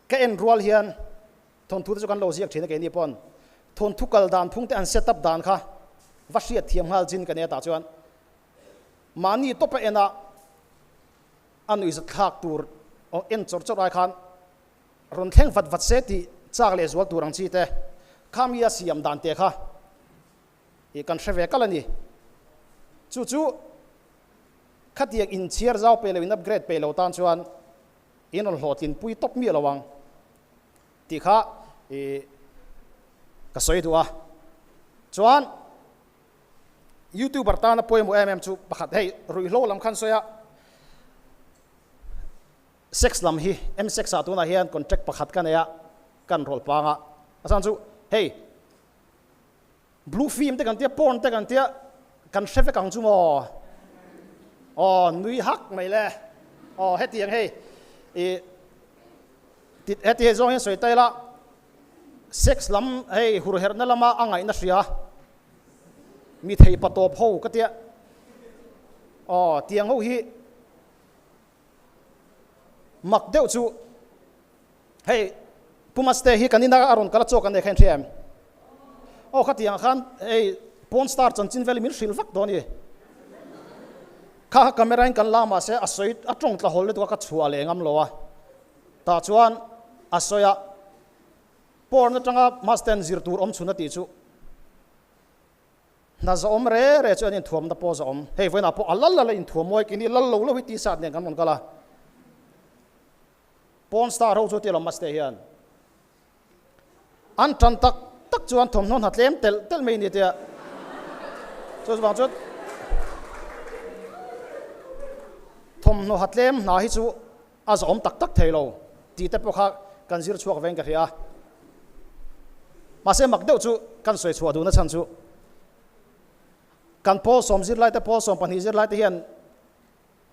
ka en rual hian thawnthu te chu kan lo ziak thin a keini pawn thawnthu kal dan phung te an set up dan kha va hriat thiam nghal chin ka nia tah chuan mahni tawp a en a a nuihzat thlak tur en chawrh chawrh ai khan rawn thleng vat vat se tih chak leh zual tur ang chi te kha mi a siam dan te kha Ih kan hre ve kal a ni. Chu chu khatiang inchhiar zau pe lo in upgrade pe lo tan chuan in rawn hlawhtlin pui tawp miah lo ang tih kha ih ka sawi duh a. Chuan YouTuber tana pawimawh em em chu pakhat hei ruihhlo lam khan sawi a, sex lam hi M-sex ah tunah hian contract pakhat ka nei a, kan rawlh pang a, a chhan chu hei Blue film te kan tia, porn te kan tia, kan hre vek ang chu maw? Aw, nui hak mai le. Aw, hetiang hei, i heti hei zawng hian sawi ta ila, sex lam hei hurherhna lama a ngaihna hria, mi thei pa tawp ho ka tia. Aw, tiang ho hi mak deuh chu. Hei Pu Maste hi kan ina a rawn kal a chaw kan nei kha in hria em? Aw khatiang ah khan hei porn star chanchin vel hi min hrilh vak dawn i. Kha kha camera in kan la mahse a sawi a tawng tla hawl lutuk a ka chhuah leh ngam lo a. Tah chuan a sawi a porn atanga Maste-a'n zir tur awm chhun a tih chu Hna zawm re re chu an inthuamna pawh zawm. Hei vawiinah pawh a lal lal a inthuam mawi kini lal lo lo hi t-shirt nen kan rawn kal a. Porn star ho chu Elon Musk te hian an tan tak tak chuan thawmhnaw hna tlem telh telh mai ni tia chu chuvang chuan thawmhnaw ha tlem hna hi chu a zawm tak tak thei lo tih te pawh kha kan zir chhuak veng ka hria a mahse mak deuh chu kan sawi chhuah duhna chhan chu kan pawl sawm zirlai te pawl sawm pahnih zirlai te hian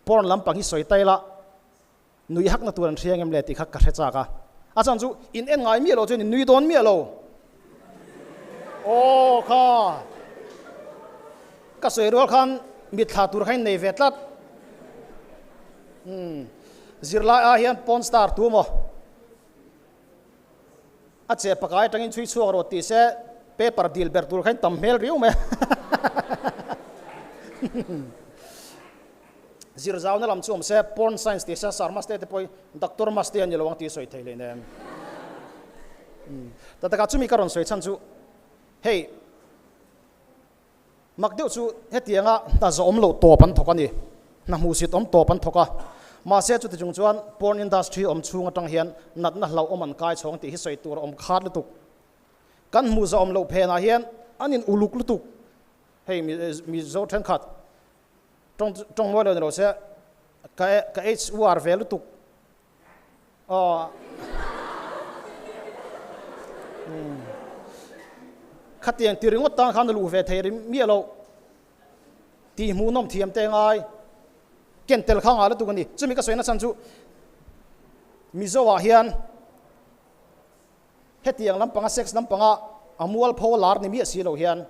porn lampang hi sawi ta ila Nui hakna tur an hria ngem le tih kha ka hre chak a. A chhan chu in en ngai miah lo chuan in nui dawn miah lo. Aw kha ka sawi rual khan mitthla tur kha in nei ve tlat. Umm zirlai ah hian porn star tu maw? A che pakai atangin chhui chhuak rawh tih se paper dil ber tur kha in tam hmel riau mai a. Zir zauna lam chu awm se, porn science tih se, sir maste te pawh hi doctor maste a ni lo ang tih sawi thei leh nen. Ta takah chumi ka rawn sawi chhan chu hei mak deuh chu hetianga hna zawh awm loh tawp an thawk a ni, hna hmuhsit awm tawp an thawk a, mahse chuti chung chuan porn industry awm chhung atang hian natna hlauhawm an kai chhawng tih hi sawi tur a awm khat lutuk. Kan hmuh zawh awm loh phenah hian an in uluk lutuk. Hei Mizo thenkhat Tawng tawng mawi lo ni lo se ka ka HUR ve lutuk aw khatiang ti ringawt tan khan a luh ve thei ri miah lo tih hmuhnawm thiam te ngai ken tel kha ngah lutuk a ni chumi ka sawi na chhan chu Mizo ah hian hetiang lampanga sex lampanga a mualpho lar ni miah si lo hian.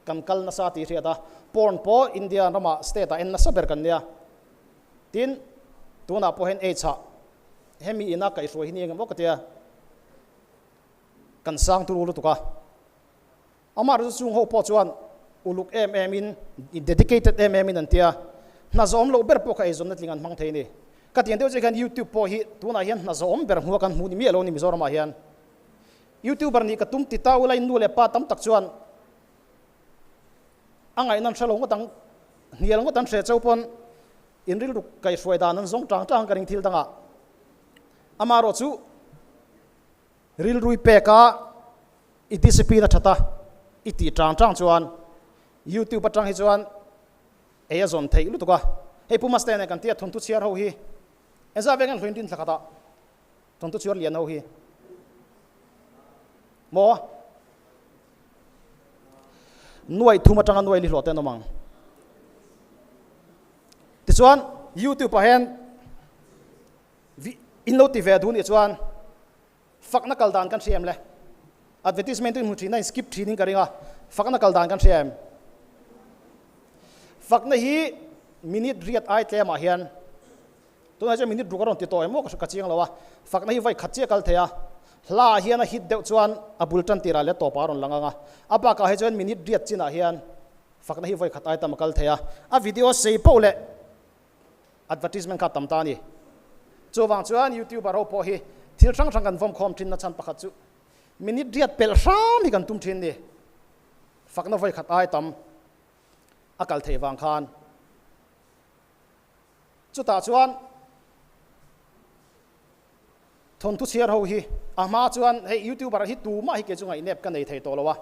Kan kal nasa tih hriat a, porn pawh India ramah state ah en nasa ber kan nia. Tin, tunah pawh hian AIDS ah hemi ina kaihhruai hi ni engemaw ka tia, kan sang turu lutuk a. Amah chu chung ho pawh chuan uluk em em in, dedicated em em in an tia, hna zawm loh ber pawh kha eizawnna tling an hmang thei a ni. Ka tiang deuh chiah hian YouTube pawh hi tunah hian hna zawm ber hmuh a kan hmuh ni miah lo a ni Mizoramah hian. YouTuber nih ka tum ti ta ula in nu leh pa tam tak chuan a ngaihna an hre lo ngawt ang, hnial ngawt an hre cheu pawn in rilru kaihhruai dan an zawng tang tang ka ring thil dangah. Amaherawh chu rilrui peka i discipline a that a, i tih tang tang chuan YouTube atang hi chuan ei a zawn theih lutuk a. Hei Pu Maste nen kan tia thawnthu chhiar ho hi engzah veng an hluin rin thla khat ah thawnthu chhiar lian ho hi maw nuai thum atanga nuai li hlawh te an awm ang. Tichuan YouTube ah hian in lo ti ve duh nih chuan Fakna kal dan kan hria em le? Advertisement in hmu thin a in skip thin in ka ring a, fakna kal dan kan hria em? Fakna hi minute riat ai tlem ah hian tunah chuan minute ruk a rawn ti tawh em aw ka chiang lo a, fakna hi vawi khat chiah kal thei a, hla ah hian a hit deuh chuan a bul tan tirah leh tawpah a rawn lang ang a, a bakah hi chuan minute riat chinah hian fakna hi vawi khat ai tam a kal thei a, a video sei poh leh Advertisement kha tam ta a ni. Chuvang chuan YouTuber ho pawh hi thil hrang hrang kan vawm khawm thin na chhan pakhat chu minute riat pelh hram hi kan tum thin ni. Fakna vawi khat ai tam a kal theih vang khan. Chutah chuan thawnthu chhiar ho hi a hma chuan hei YouTuber hi tumah hi kei chu ngaihnep ka nei thei tawh lo a.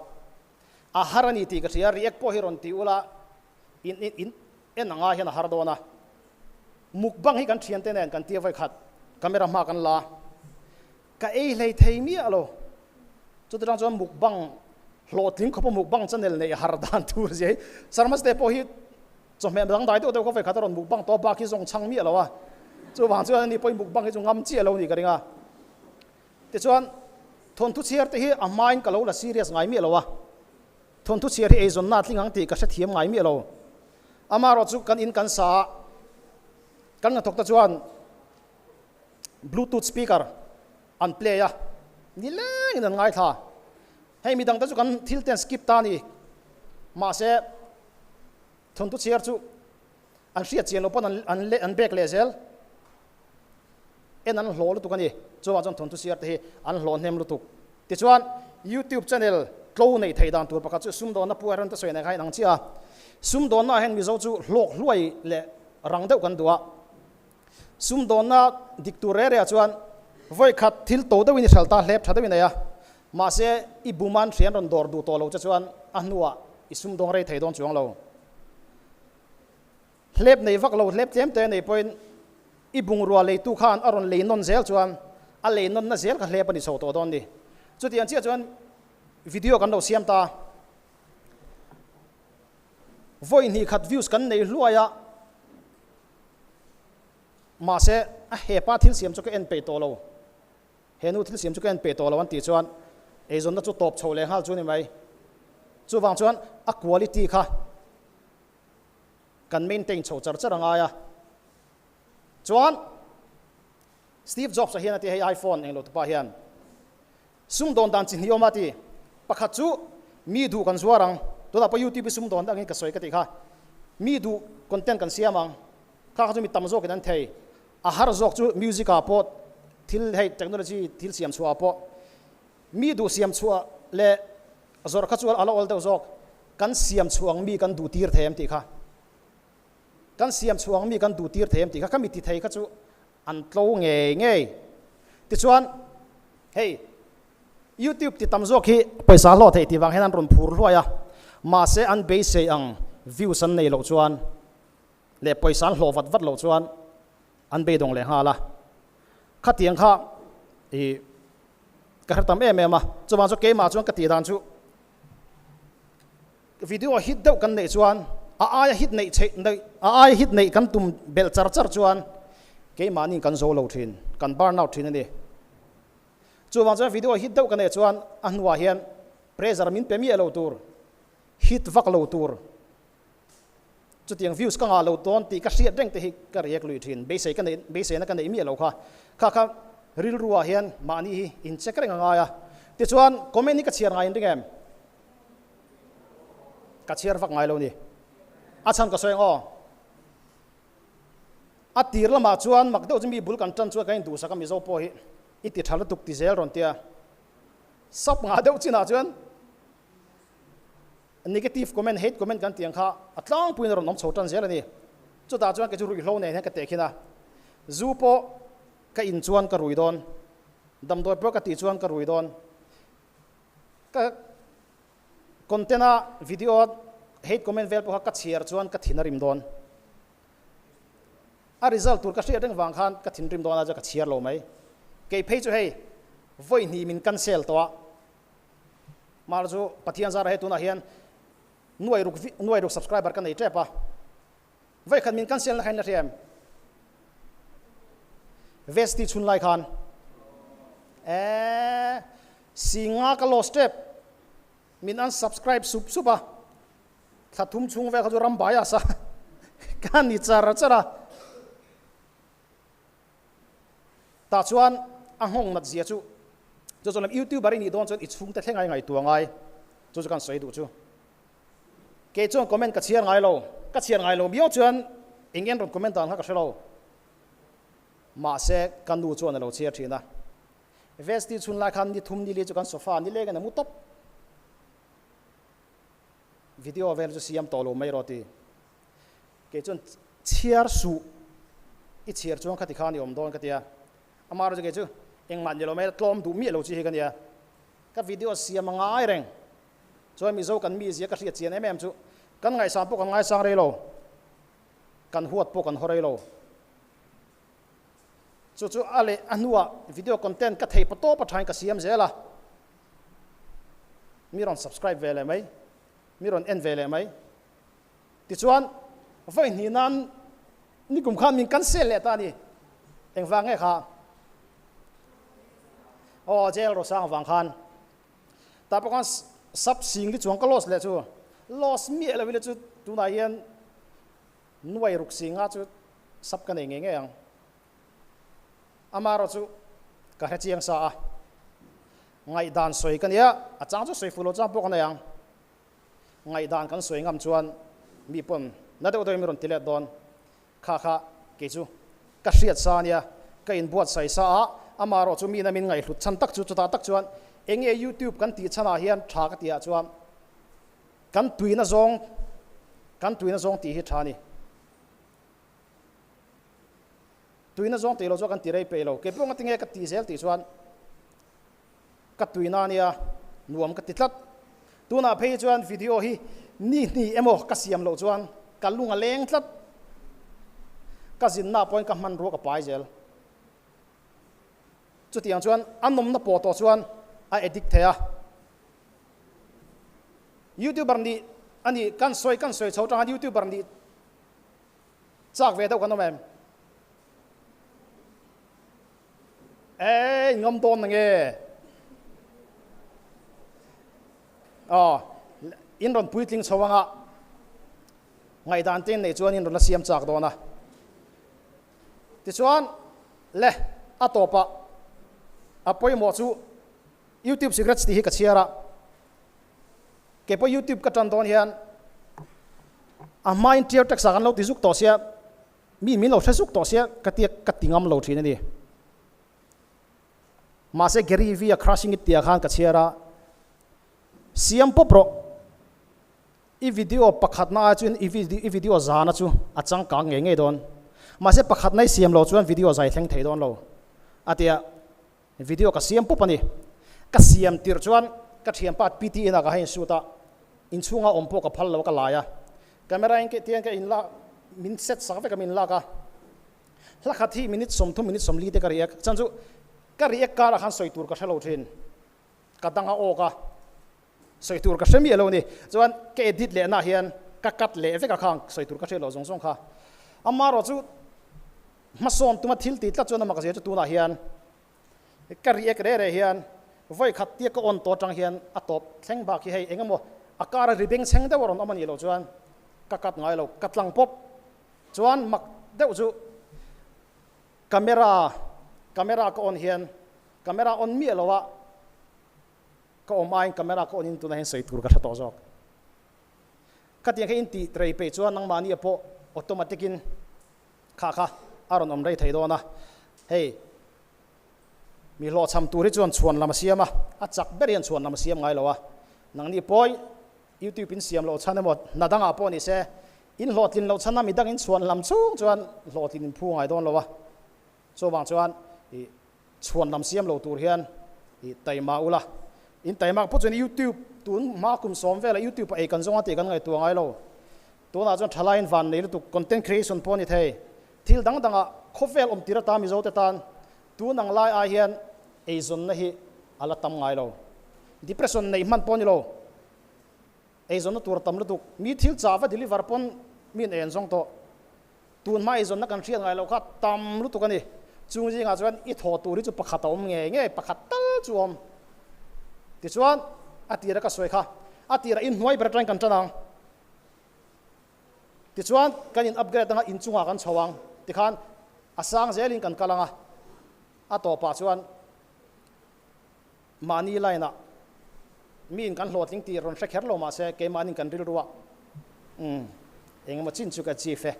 A har a ni tih ka hria, react pawh hi rawn ti ula in in En anga hian a har dawn a, mukbang hi kan thiante nen kan tia vawikhat camera hma kan la, ka ei hlei thei miah lo, chuti tang chuan mukbang hlawhtling khawpa mukbang channel neih a har dan tur zia hi Sarmaste pawh hi chawhmeh dangdai deuh deuh kha vawikhat a rawn mukbang tawh a, bak hi zawng chhang miah lo a, chuvang chuan ani pawhin mukbang hi chu ngam chiah lo ni ka ring a, tichuan thawnthu chhiar te hi a hmain ka lo la serious ngai miah lo a. Thawnthu chhiar hi eizawnna a tling ang tih ka hrethiam ngai miah lo. Amaherawh chu kan in kan sa a, kan hnathawk te chuan bluetooth speaker an play a, nilengin an ngaithla. Hei midang te chu kan thil te an skip ta a ni. Mahse thawnthu chhiar chu an hriat chian loh pawn an an bek leh zel. En an hlawh lutuk a ni. Chuvang chuan thawnthu siar te hi an hlawh hnem lutuk. Tichuan, YouTube channel tlo neih theih dan tur pakhat chu sumdawnna pu Aaron te sawi nen kha in ang chiah a. Sumdawnna ah hian Mizo chu hlawk hluai leh rang deuh kan duh a. Sumdawnna dik tur reh reh ah chuan vawi khat thil to deuhin i hral ta hlep tha deuhin nei a. Mahse, i buman hrian rawn dawr duh tawh lo che chuan a hnuah i sumdawng rei thei dawn chuang lo. Hlep nei vak lo, hlep tlem te nei pawhin i bungrua leitu khan a rawn lei nawn zel chuan a lei nawnna zel kha hlep a ni chho tawh dawn ni. Chutiang chiah chuan video kan lo siam ta. Vawi hnih khat views kan nei hluai a, mahse a hepa thil siam chu ka en peih tawh lo, he nu thil siam chu ka en peih tawh lo an tih chuan eizawnna chu tawp chho leh nghal chu ni mai. Chuvang chuan a quality kha Kan maintain chho char char a ngai a. Chuan Steve Jobs a hian a ti hei iPhone englo tupa hian sumdawn dan chi hnih awm a ti. Pakhat chu mi duh kan zuar ang, tunah pawh YouTube hi sumdawn dangin ka sawi ka tih kha. Mi duh content kan siam ang, kha kha chu mi tam zawkin an thei. A har zawk chu music ah pawh thil hei technology thil siam chhuah ah pawh mi duh siam chhuah leh zawrh kha chu a la awl deuh zawk. Kan siam chhuang mi kan duh tir thei em tih kha. Kan siam chhuang mi kan duh tir thei em tih kha. Ka mi ti thei kha chu an tlo ngei ngei. Tichuan hei YouTube ti tam zawk hi pawisa hlawh theih tih vang hian an rawn phur hluai a. Mahse an beisei ang views an nei loh chuan leh pawisa an hlawh vat vat loh chuan an beidawng leh nghal a. Khatiang kha ih ka hre tam em em a. Chuvang chu keimah chuan ka tih dan chu Video hit deuh kan neih chuan a aia hit neih theih neih a aia hit neih kan tum belh char char chuan keimahni kan zo lo thin, kan burn out thin a ni. Chuvang chuan video hit deuh ka neih chuan a hnuah hian pressure min pe miah lo tur. Hit vak lo tur. Chutiang views ka ngah lo dawn tih ka hriat reng te hi ka react lui thin. Beisei ka neih, beiseina ka neih miah lo kha. Kha kha rilru ah hian mahni hi in check reng a ngai a. Tichuan comment hi ka chhiar ngai in ring em? Ka chhiar vak ngai lo ni. A chhan ka sawi ang aw. A tir lamah chuan mak deuh chu mi bul kan tan chuan kan induhsak a Mizo pawh hi i ti tha lutuk ti zel rawn tia. Sap ngah deuh chinah chuan Negative comment, hate comment kan tih ang kha a tlangpuiin a rawn awm chho tan zel a ni. Chutah chuan kei chu ruihhlo nen hian ka tehkhin a, zu pawh ka in chuan ka rui dawn, damdawi pawh ka tih chuan ka rui dawn. Ka content a video a hate comment vel pawh kha ka chhiar chuan ka thin a rim dawn. A result tur ka hriat reng vang khan ka thinrim dawn a chuan ka chhiar lo mai. Kei phei chu hei vawi hnih min cancel tawh a. Mar chu Pathian zara hei tunah hian nuai ruk nuai ruk subscriber ka nei tep a. Vawi khat min cancel na kha in la hria em? Vesti chhun lai khan eh si nga ka lost tep min unsubscribe sup sup a. Thla thum chhung vel kha chu ram bias a ka ni char char a. Tah chuan a nghawng nat zia chu chu chuan YouTuber i nih dawn chuan i chhungte thleng a i ngaihtuah ngai chu chu kan sawi duh chu. Kei chuan comment ka chhiar ngai lo, ka chhiar ngai lo miau chuan eng en rawn comment dan kha ka hre lo. Mahse ka nu chuan a lo chhiar thin a. Vesti chhun lai khan ni thum ni li chu kan sofa ni leng in a mu tawp. Video vel chu siam tawh lo mai rawh ti. Kei chuan chhiar suh i chhiar chuan khati khan i awm dawn ka ti a, amaherawhchu chu kei chu engmah ni lo mai tlawm duh miah lo chi hi ka nia. Ka video siam a ngai reng chuan Mizo kan mizia ka hriat chian em em chu kan ngaihsang pawh kan ngaisang rei lo, kan huat pawh kan haw rei lo. Chu chu a leh a hnuah video content ka thei pawh tawp a thain ka siam zel a, mi rawn subscribe ve leh mai, mi rawn en ve leh mai. Tichuan, vawi hnih nan nikum khan min cancel leh ta a ni. Engvang nge kha? Aw, jail Rosang vang khan. Tah pawh khan sub sing li chuang ka loss leh chu. Loss miah lo ila chu tunah hian nuai ruk singa chu sub ka nei ngei ngei ang. Amaherawh chu ka hre chiang sa a. Ngaihdan sawi ka nia, a chang chu sawi fuh lo chang pawh ka nei ang. Ngaihdan kan sawi ngam chuan mi pawn na deuh deuhin mi rawn ti let dawn. Kha kha kei chu ka hriat sa ania, ka inbuatsaih sa a, amaherawh chu mi na min ngaihhlut chhan tak chu chutah tak chuan eng nge YouTube kan tih chhanah hian tha ka tihah chuan kan tuina zawng kan tuina zawng tih hi tha a ni. Tuina zawng tih lo chuan kan ti rei peih lo. Kei pawh ngatinge ka tih zel tih chuan Ka tuina ania, nuam ka ti tlat. Tunah phei chuan video hi ni hnih emaw ka siam loh chuan ka lung a leng tlat. Ka zinna pawhin ka hmanrua ka pai zel. Chutiang chuan a nawmna pawh tawh chuan a addict thei a. YouTuber nih a nih kan sawi kan sawi chho tang YouTuber nih chak ve deuh kan awm em? Ê, ngam dawn na nge? Aw, in rawn puitling chho anga ngaihdan te in neih chuan in rawn la siam chak dawn a. Tichuan, le, a tawpah a pawimawh chu YouTube Secrets tih hi ka chhiar a. Kei pawh YouTube ka tan dawn hian a hmain tier tax ah kan lo ti zuk tawh sia, Mi min lo hre zuk tawh sia ka tia ka ti ngam lo thin a ni. Mahse Gary Vee a Crushing It tia khan ka chhiar a, Siam pawp rawh, i video pakhatna ai chuan i video zana chu a changkang ngei ngei dawn. Mahse pakhatna i siam lo chuan video zai thleng thei dawn lo a tia video ka siam pawp a ni. Ka siam tirh chuan ka thianpa PT inah ka ha insut a, inchhunga awm pawh ka phal lo a ka lai a, Camera in tiang ka in lak min set sak vek a min lak a, hla khat hi minute 30 minute 40 te ka react chan chu ka react karah khan sawi tur ka hre lo thin, ka dang a awk a, sawi tur ka hre miah lo ni, chuan ka edit leh nah hian ka cut leh vek a khang sawi tur ka hriat loh zawng zawng kha, amaherawh chu hmasawn tuma thil ti tlat chuan a mak zia chu tunah hian ka react reh reh hian vawi khat tia ka on tawh atang hian a tawp thleng bak hi hei eng emaw. A kara ri bengchheng deuh a rawn awm a nih loh chuan ka cut ngai lo, ka tlang pawp. Chuan mak deuh chu camera, camera ka on hian camera on miah lo a ka awm aiin camera ka on in tunah hian sawi tur ka hre tawh zawk. Khatiang kha in tih rei peih chuan nangmahni ah pawh automatic in kha kha a rawn awm rei thei dawn a, hei mi hlawhchham tur hi chuan chhuan lam a siam a, a chak ber hian chhuan lam a siam ngai lo a, nangni pawi YouTube in siam loh chhan emaw hna dangah pawh ni se in hlawhtlin loh chhan a mi dangin chhuan lam chung chuan hlawhtlin in phu ngai dawn lo a, chuvang chuan ih chhuan lam siam lo tur hian ih taima ula, in taima pawh chuan YouTube tun hma kum sawm velah YouTube ah ei kan zawng a tih kan ngaihtuah ngai lo, tunah chuan thalaiin van nei lutuk content creation pawh a ni thei, thil dang dangah khawvel awm tir ata Mizote tan tun ang lai ai hian eizawnna hi a la tam ngai lo, depression neih hman pawh a ni lo. Eizawnna tur tam lutuk, mi thil chah va deliver pawn mi in en zawng tawh. Tun hma eizawnna kan hriat ngai loh kha tam lutuk a ni. Chung zingah chuan i thaw tur hi chu pakhat a awm ngei ngei, pakhat tal chu a awm. Tichuan, a tira ka sawi kha, a tirah inhnuai ber atangin kan tan ang. Tichuan, kan in upgrade anga inchungah kan chho ang. Tikhan, a sang zelin kan kal ang a, a tawpah chuan Mahni line-ah miin kan hlawhtling tih rawn hre kher lo mah se, keimahnin kan rilruah umm eng emaw chin chu ka achieve e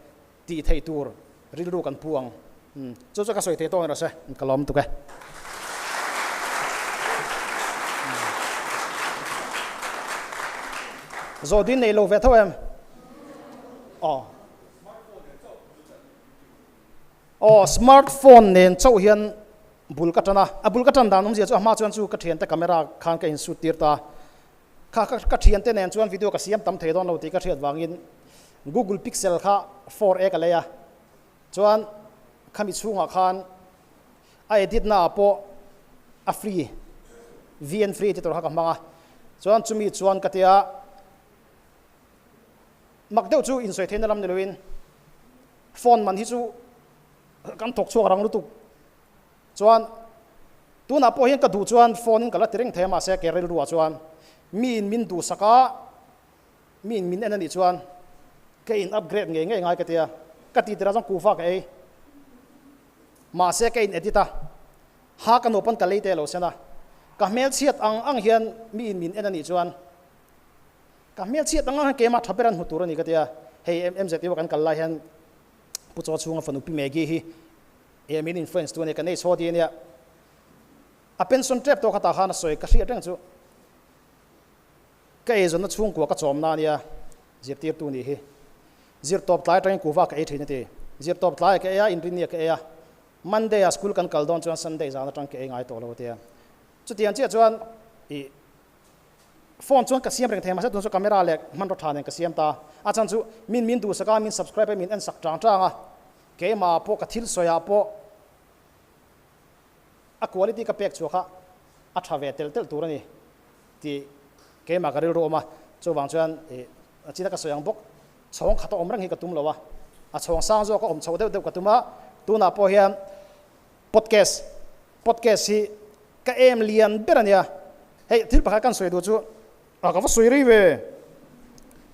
tih theih tur rilru kan pu ang. Umm chu chu ka sawi thei tawk erawh se, ka lawm tuk e. Zawh din nei lo ve tho em? Aw. Aw, smartphone nen chauh hian bul ka tan a, a bul ka tan dan awmzia chu a hma chuan chu ka thiante camera khan ka insut tir ta a, kha ka thiante nen chuan video ka siam tam thei dawn lo tih ka hriat vangin Google Pixel kha 4A ka lei a, chuan khami chhungah khan a edit na ah pawh a free VN free editor kha ka hmang a, chuan chumi chuan ka tia mak deuh chu insawi theihna lam ni loin phone man hi chu kan thawk chhuak rang lutuk chuan tunah pawh hian ka duh chuan phone in ka la ti reng thei a mahse ke rilruah chuan mi in min duhsak a mi in min en a nih chuan ka in upgrade ngei ngei ngai ka tia ka tih tirah chuan kuhva ka ei mahse ka in edit a ha ka nuapan ka lei te lo sen a ka hmelchhiat ang ang hian mi in min en a nih chuan Ka hmelchhiat ang ang hian keimah tha ber an hmu tur a ni ka ti a, hei MZU a kan kal lai hian Pu Chaw chhunga fanu Pi Maggie hi e min influence tu a nia, ka nei chhaw ti a nia. A pension tep tawh kha tah khan a sawi ka hriat reng chu ka eizawnna chhungkua ka chawmna a nia, zirtirtu nih hi. Zirtawp tlai atangin kuhva ka ei thin a ti. Zirtawp tlai ka ei a, inrinni ah ka ei a, Monday ah school kan kal dawn chuan Sunday zan atang ka ei ngai tawh lo a ti a. Chutiang chiah chuan ih Phone chuan ka siam reng thei mahse tun chu camera leh hmanraw tha nen ka siam ta. A chhan chu min min duhsak a, min subscribe a, min en sak tang tang a. Keimah pawh ka thil sawi ah pawh a quality ka pek chhuak a, a tha ve telh telh tur a ni tih keimah ka rilru awm a. Chuvang chuan ih a china ka sawi ang bawk chhawng khat a awm reng hi ka tum lo a, a chhawng sang zawk a awm chho deuh deuh ka tum a. Tunah pawh hian podcast podcast hi Ka em lian ber a nia. Hei thil pakhat kan sawi duh chu a ka va sawi rei ve.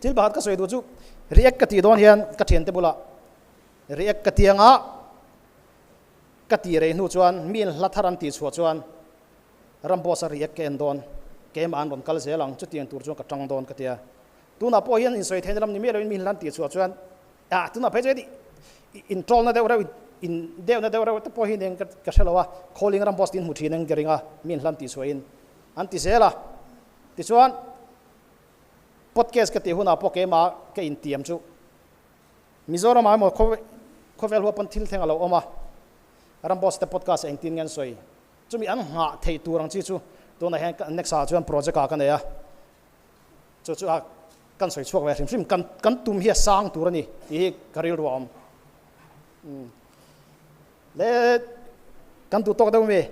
Thil pakhat ka sawi duh chu react ka tih dawn hian ka thiante bulah react ka ti anga ka tih rei hnu chuan mi in hla thar an tih chhuah chuan Ramboss a react ka en dawn keimah an rawn kal zel ang chutiang tur chuan ka tang dawn ka tia. Tunah pawh hian insawi theihna lam ni miah loin mi in hla an tih chhuah chuan Ah, tunah phei chuan in troll na deuh reuh, in deuh na deuh reuh te pawh hi eng ka hre lo a, calling ram boss tin hmu thin eng ka ring a, mi in hlan tih chhuahin an ti zel a. Tichuan, podcast ka tih hunah pawh keimah ka intiam chu Mizoramah emaw khawvel huap pawn thil thleng a lo awm a, ram boss te podcast engtin nge an sawi, chumi an nghah theih tur ang chi chu tunah hian next ah chuan project ah ka nei a. Chu chu a kan sawi chhuak ve hrim hrim, kan kan tum hi a sang tur a ni tih hi ka rilru a awm. Le kan duh tawk deuh mi?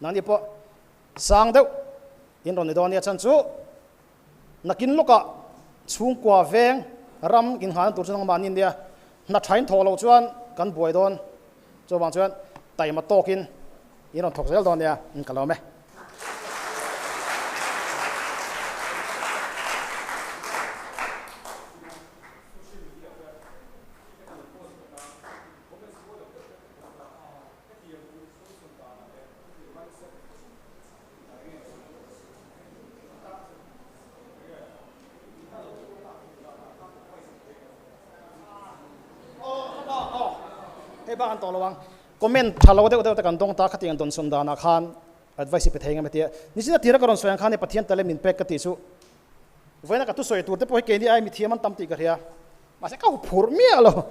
Nangni pawh sang deuh in rawn ni dawn nia chhan chu nakin lawkah chhungkua veng ram innghalna tur chu nangmahni nia hna thain thawh loh chuan kan buai dawn. Chuvang chuan taima tawkin in rawn thawk zel dawn nia, ka lawm e. Hei bak an tawh lo ang. Comment tha lo deuh deuh te kan dawng ta khatiang dawn sawn danah khan advice hi pe thei ngam e tia. Nichina tira ka rawn sawi ang khan hei Pathian talent min pek ka tih chu vawiina ka thusawi tur te pawh hi keini ai mithiam an tam tih ka hria. Mahse ka huphurh miah lo.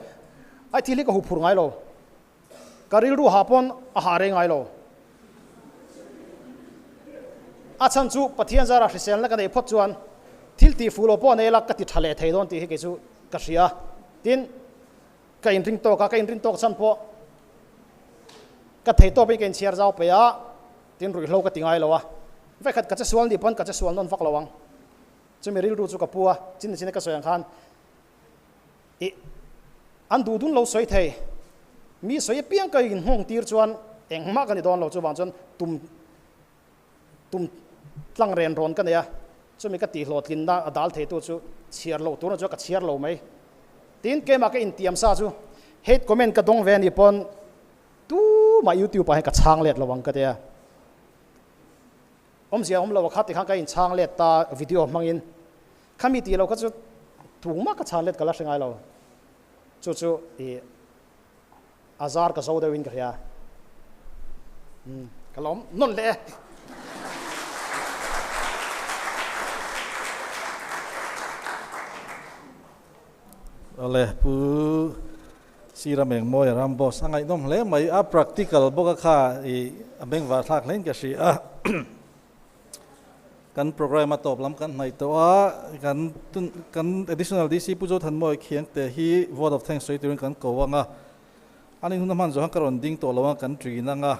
Ai thil hi ka huphurh ngai lo. Ka rilru hah pawn a hah rei ngai lo. A chhan chu Pathian zara hriselna ka neih phawt chuan thil tih fuh lo pawh nei la ka ti tha leh thei dawn tih hi kei chu ka hria. Tin, ka inring tawk a, ka inrin tawk chhan pawh ka thei tawpin ka inchhiar zau peih a, tin ruihhlo ka ti ngai lo a. Vekhat ka che sual nih pawn ka che sual nawn vak lo ang. Chumi rilru chu ka pu a, chin chin a ka sawi ang khan Ih, an duh dun lo sawi thei. Mi sawi apiang ka inhawng tir chuan engmah ka ni dawn lo, chuvang chuan tum tum tlang ren rawn ka nei a, chumi ka tihhlawhtlinna a dal theitu chu chhiar loh turna chuan ka chhiar lo mai. Tin, keimah ka intiam sa chu hate comment ka dawng ve anih pawn tumah youtube ah hian ka chhang let lo ang ka ti a. Awmzia awm lo a kha tikhan ka inchhang let ta video hmangin. Khami tih lo kha chu tumah ka chhan let ka la hre ngai lo. Chu chu i a zar ka zo deuh in ka hria. Umm ka lawm nawn leh e. Awle Pu Sir Amengmawi a ram boss a ngaihnawm hle mai a practical bawk a kha i a bengvar thlak hlein ka hria a. Kan program a tawp lam kan hnaih tawh a, kan kan Additional DC Pu Zothanmawia Khiangte hi vote of thanks sawi turin kan ko ang a, an inhun a hman zawh khan ka rawn ding tawh lo ang kan ṭin ang a,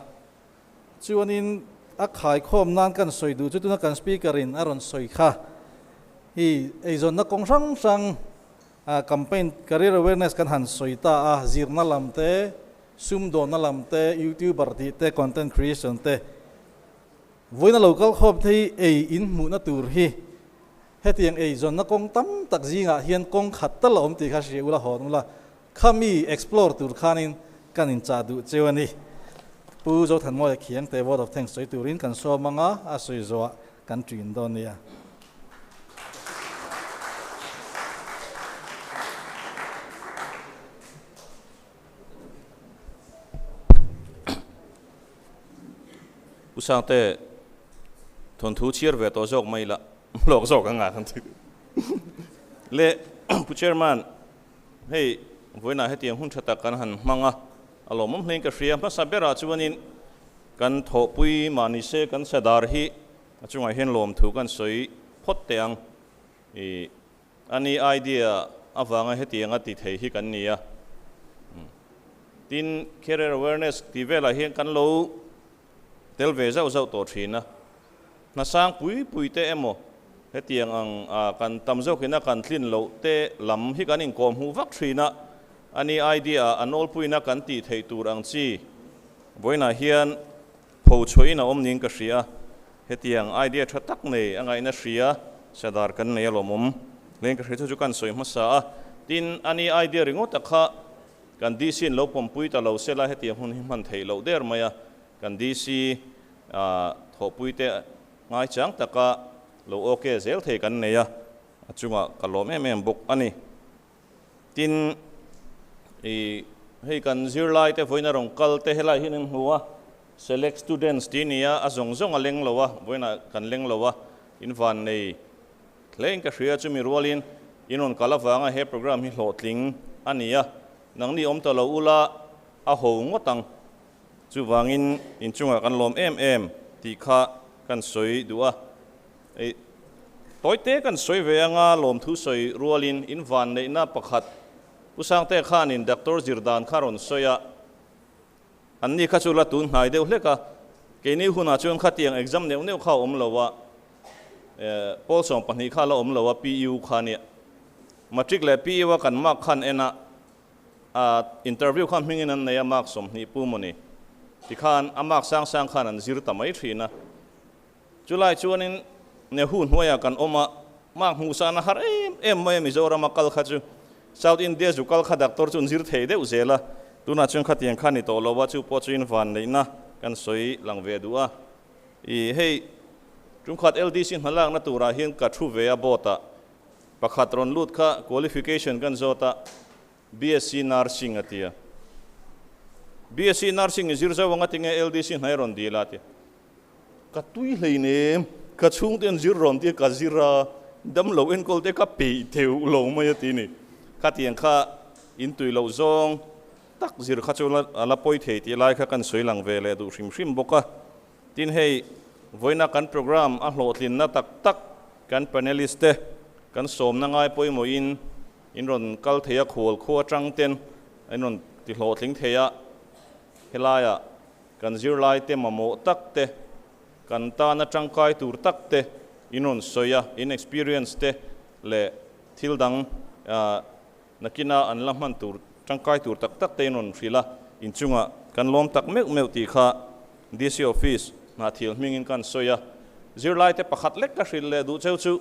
chuanin a khaikhawm nan kan sawi duh chu tuna kan speaker in a rawn sawi kha hi eizawnna kawng hrang hrang campaign career awareness kan han sawi ta a, zirna lam te, sumdawnna lam te, youtuber tih te, content creation te. Vawiin a lo kal khawp thei ei in hmuhna tur hi hetiang ei zawnna kawng tam tak zingah hian kawng khat tal a awm tih kha hria ula hawn ula, khami explore tur khanin kan inchah duh cheu a ni. Pu Zothanmawia Khiangte vote of thanks sawi turin kan sawm ang a, a sawi zawhah kan ṭin dawn nia. Pu Sangte, thawnthu chhiar ve tawh zawk mai la, lawk zawk ang a kan ti. Le Pu Chairman, hei vawiinah hetiang hun tha tak kan han hmang a, a lawmawm hlein ka hria. Hmasa berah chuanin kan thawhpui mahni se kan sadar hi a chungah hian lawmthu kan sawi phawt teh ang. I Ani idea avanga hetianga ti thei hi kan ni a. Tin, career awareness tih velah hian kan lo tel ve zauh zauh tawh thin a. Hna sang pui pui te emaw hetiang ang kan tam zawkina kan tlin loh te lam hi kan inkawm hmuh vak thin a. Ani idea a nawlpuina kan tih theih tur ang chi vawiinah hian Pho chhuahin a awm niin ka hria. Hetiang idea tha tak nei a ngaihna hria sadar kan nei alawmawm hlein ka hria chu chu kan sawi hmasa a. Tin, ani idea ringawt a kha kan DC in lo pawmpui ta lo sela hetiang hun hi hman theih loh der mai a. Kan DC thawhpui te ngaichang taka lo ok zel thei kan nei a, a chungah ka lawm em em bawk a ni. Tin, i hei kan zirlai te vawiin a rawn kal te helai hian an hmu a, select students tih a ni a, a zawng zawng a leng lo a, vawiinah kan leng lo a, in van nei hlein ka hria chumi rualin in rawn kal avanga he program hi hlawhtling a ni a, nangni awm ta lo ula a ho ngawt ang, chuvangin inchungah kan lawm em em tih kha kan sawi duh a. Ei, tawite kan sawi ve anga lawmthu sawi rualin in vanneihna pakhat Pu Sangte khanin Doctor zir dan kha rawn sawi a, anni kha chu la tun hnai deuh hlek a, keini hunah chuan khatiang exam neuh neuh kha a awm lo a, pawl 12 kha la awm lo a PU kha nia. Matric leh PU a kan mark khan en a, a interview kha hmingin an nei a mark 20 pu mawni tikhan a mark sang sang khan an zir ta mai thin a. Chulai chuanin Nehu hnuaiah kan awm a, mark hmuh san a har em em mai a, Mizorama kal kha chu South India zu kal kha doctor chu an zir thei deuh zel a, tunah chuan khatiang kha ni tawh lo a, chu pawh chu in van neihna kan sawi lang ve duh a. I hei tumkhat LDC hna lakna turah hian ka thu ve a board ah pakhat rawn lut kha qualification kan zawt a, BSc Nursing a ti a. BSc Nursing i zir zauh anga tinge LDC hnai rawn dil a ti. Ka tui hleinem, ka chhungte an zir rawn tia ka zir a, damlo enkawl te ka peih theuh lo mai a ti ni. Khatiang kha in tui loh zawng tak zir kha chu a la pawi thei tih lai kha kan sawi lang ve leh duh hrim hrim bawk a. Tin hei, vawiina kan program a hlawhtlinna tak tak kan panelist te kan sawmna ngai pawimawhin in rawn kal thei a, khual khua atang ten in rawn ti hlawhtling thei a, helaiah kan zirlai te mamawh tak te, kan tana tangkai tur tak te in rawn sawi a, in experience te leh thil dang nakina an la hman tur tangkai tur tak tak te in rawn hrilh a, inchungah kan lawm tak meuh meuh tih kha DC Office hnahthial hmingin kan sawi a, zirlai te pakhat lek ka hrilh leh duh cheu chu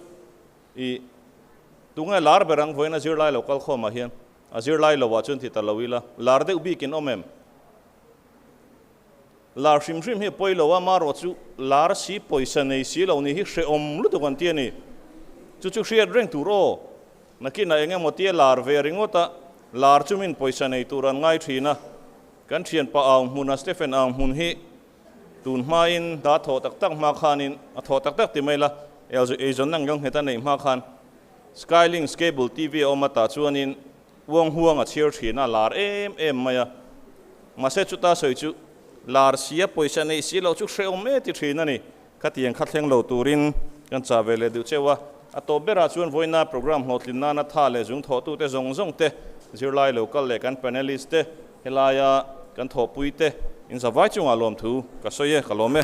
i tunge lar ber ang vawiin a zirlai lo kal khawmah hian a zirlai lo ah chuan ti ta lo ila, lar deuh bikin awm em? Lar hrim hrim hi a pawi lo a, marawh chu lar si pawisa nei si lo ni hi hrehawm lutuk an ti a ni. Chu chu hriat reng tur aw. Nakinah eng emaw tia lar ve ringawt a, lar chu min pawisa nei tur an ngai thin a. Kan thianpa Aung hmuna Stephen Aung hmun hi tun hmain da thawh tak tak hma khanin a thawh tak tak ti mai la, eizawnna ang nghet a neih hma khan Skylinks Cable TV a awm a tah chuanin Uang huang a chhiar thin a, lar em em mai a. Mahse chuta sawi chu lar sia pawisa neih si loh chu hrehawm e ti thin a ni. Khatiang kha thleng lo turin kan chah ve leh duh cheu a. A tawp berah chuan vawiina program hlawhtlin nana tha leh zung thawhtute zawng zawng te, zirlai lo kal leh kan panelist te, helaia kan thawhpui te inzavai chungah lawmthu ka sawi e, ka lawm e.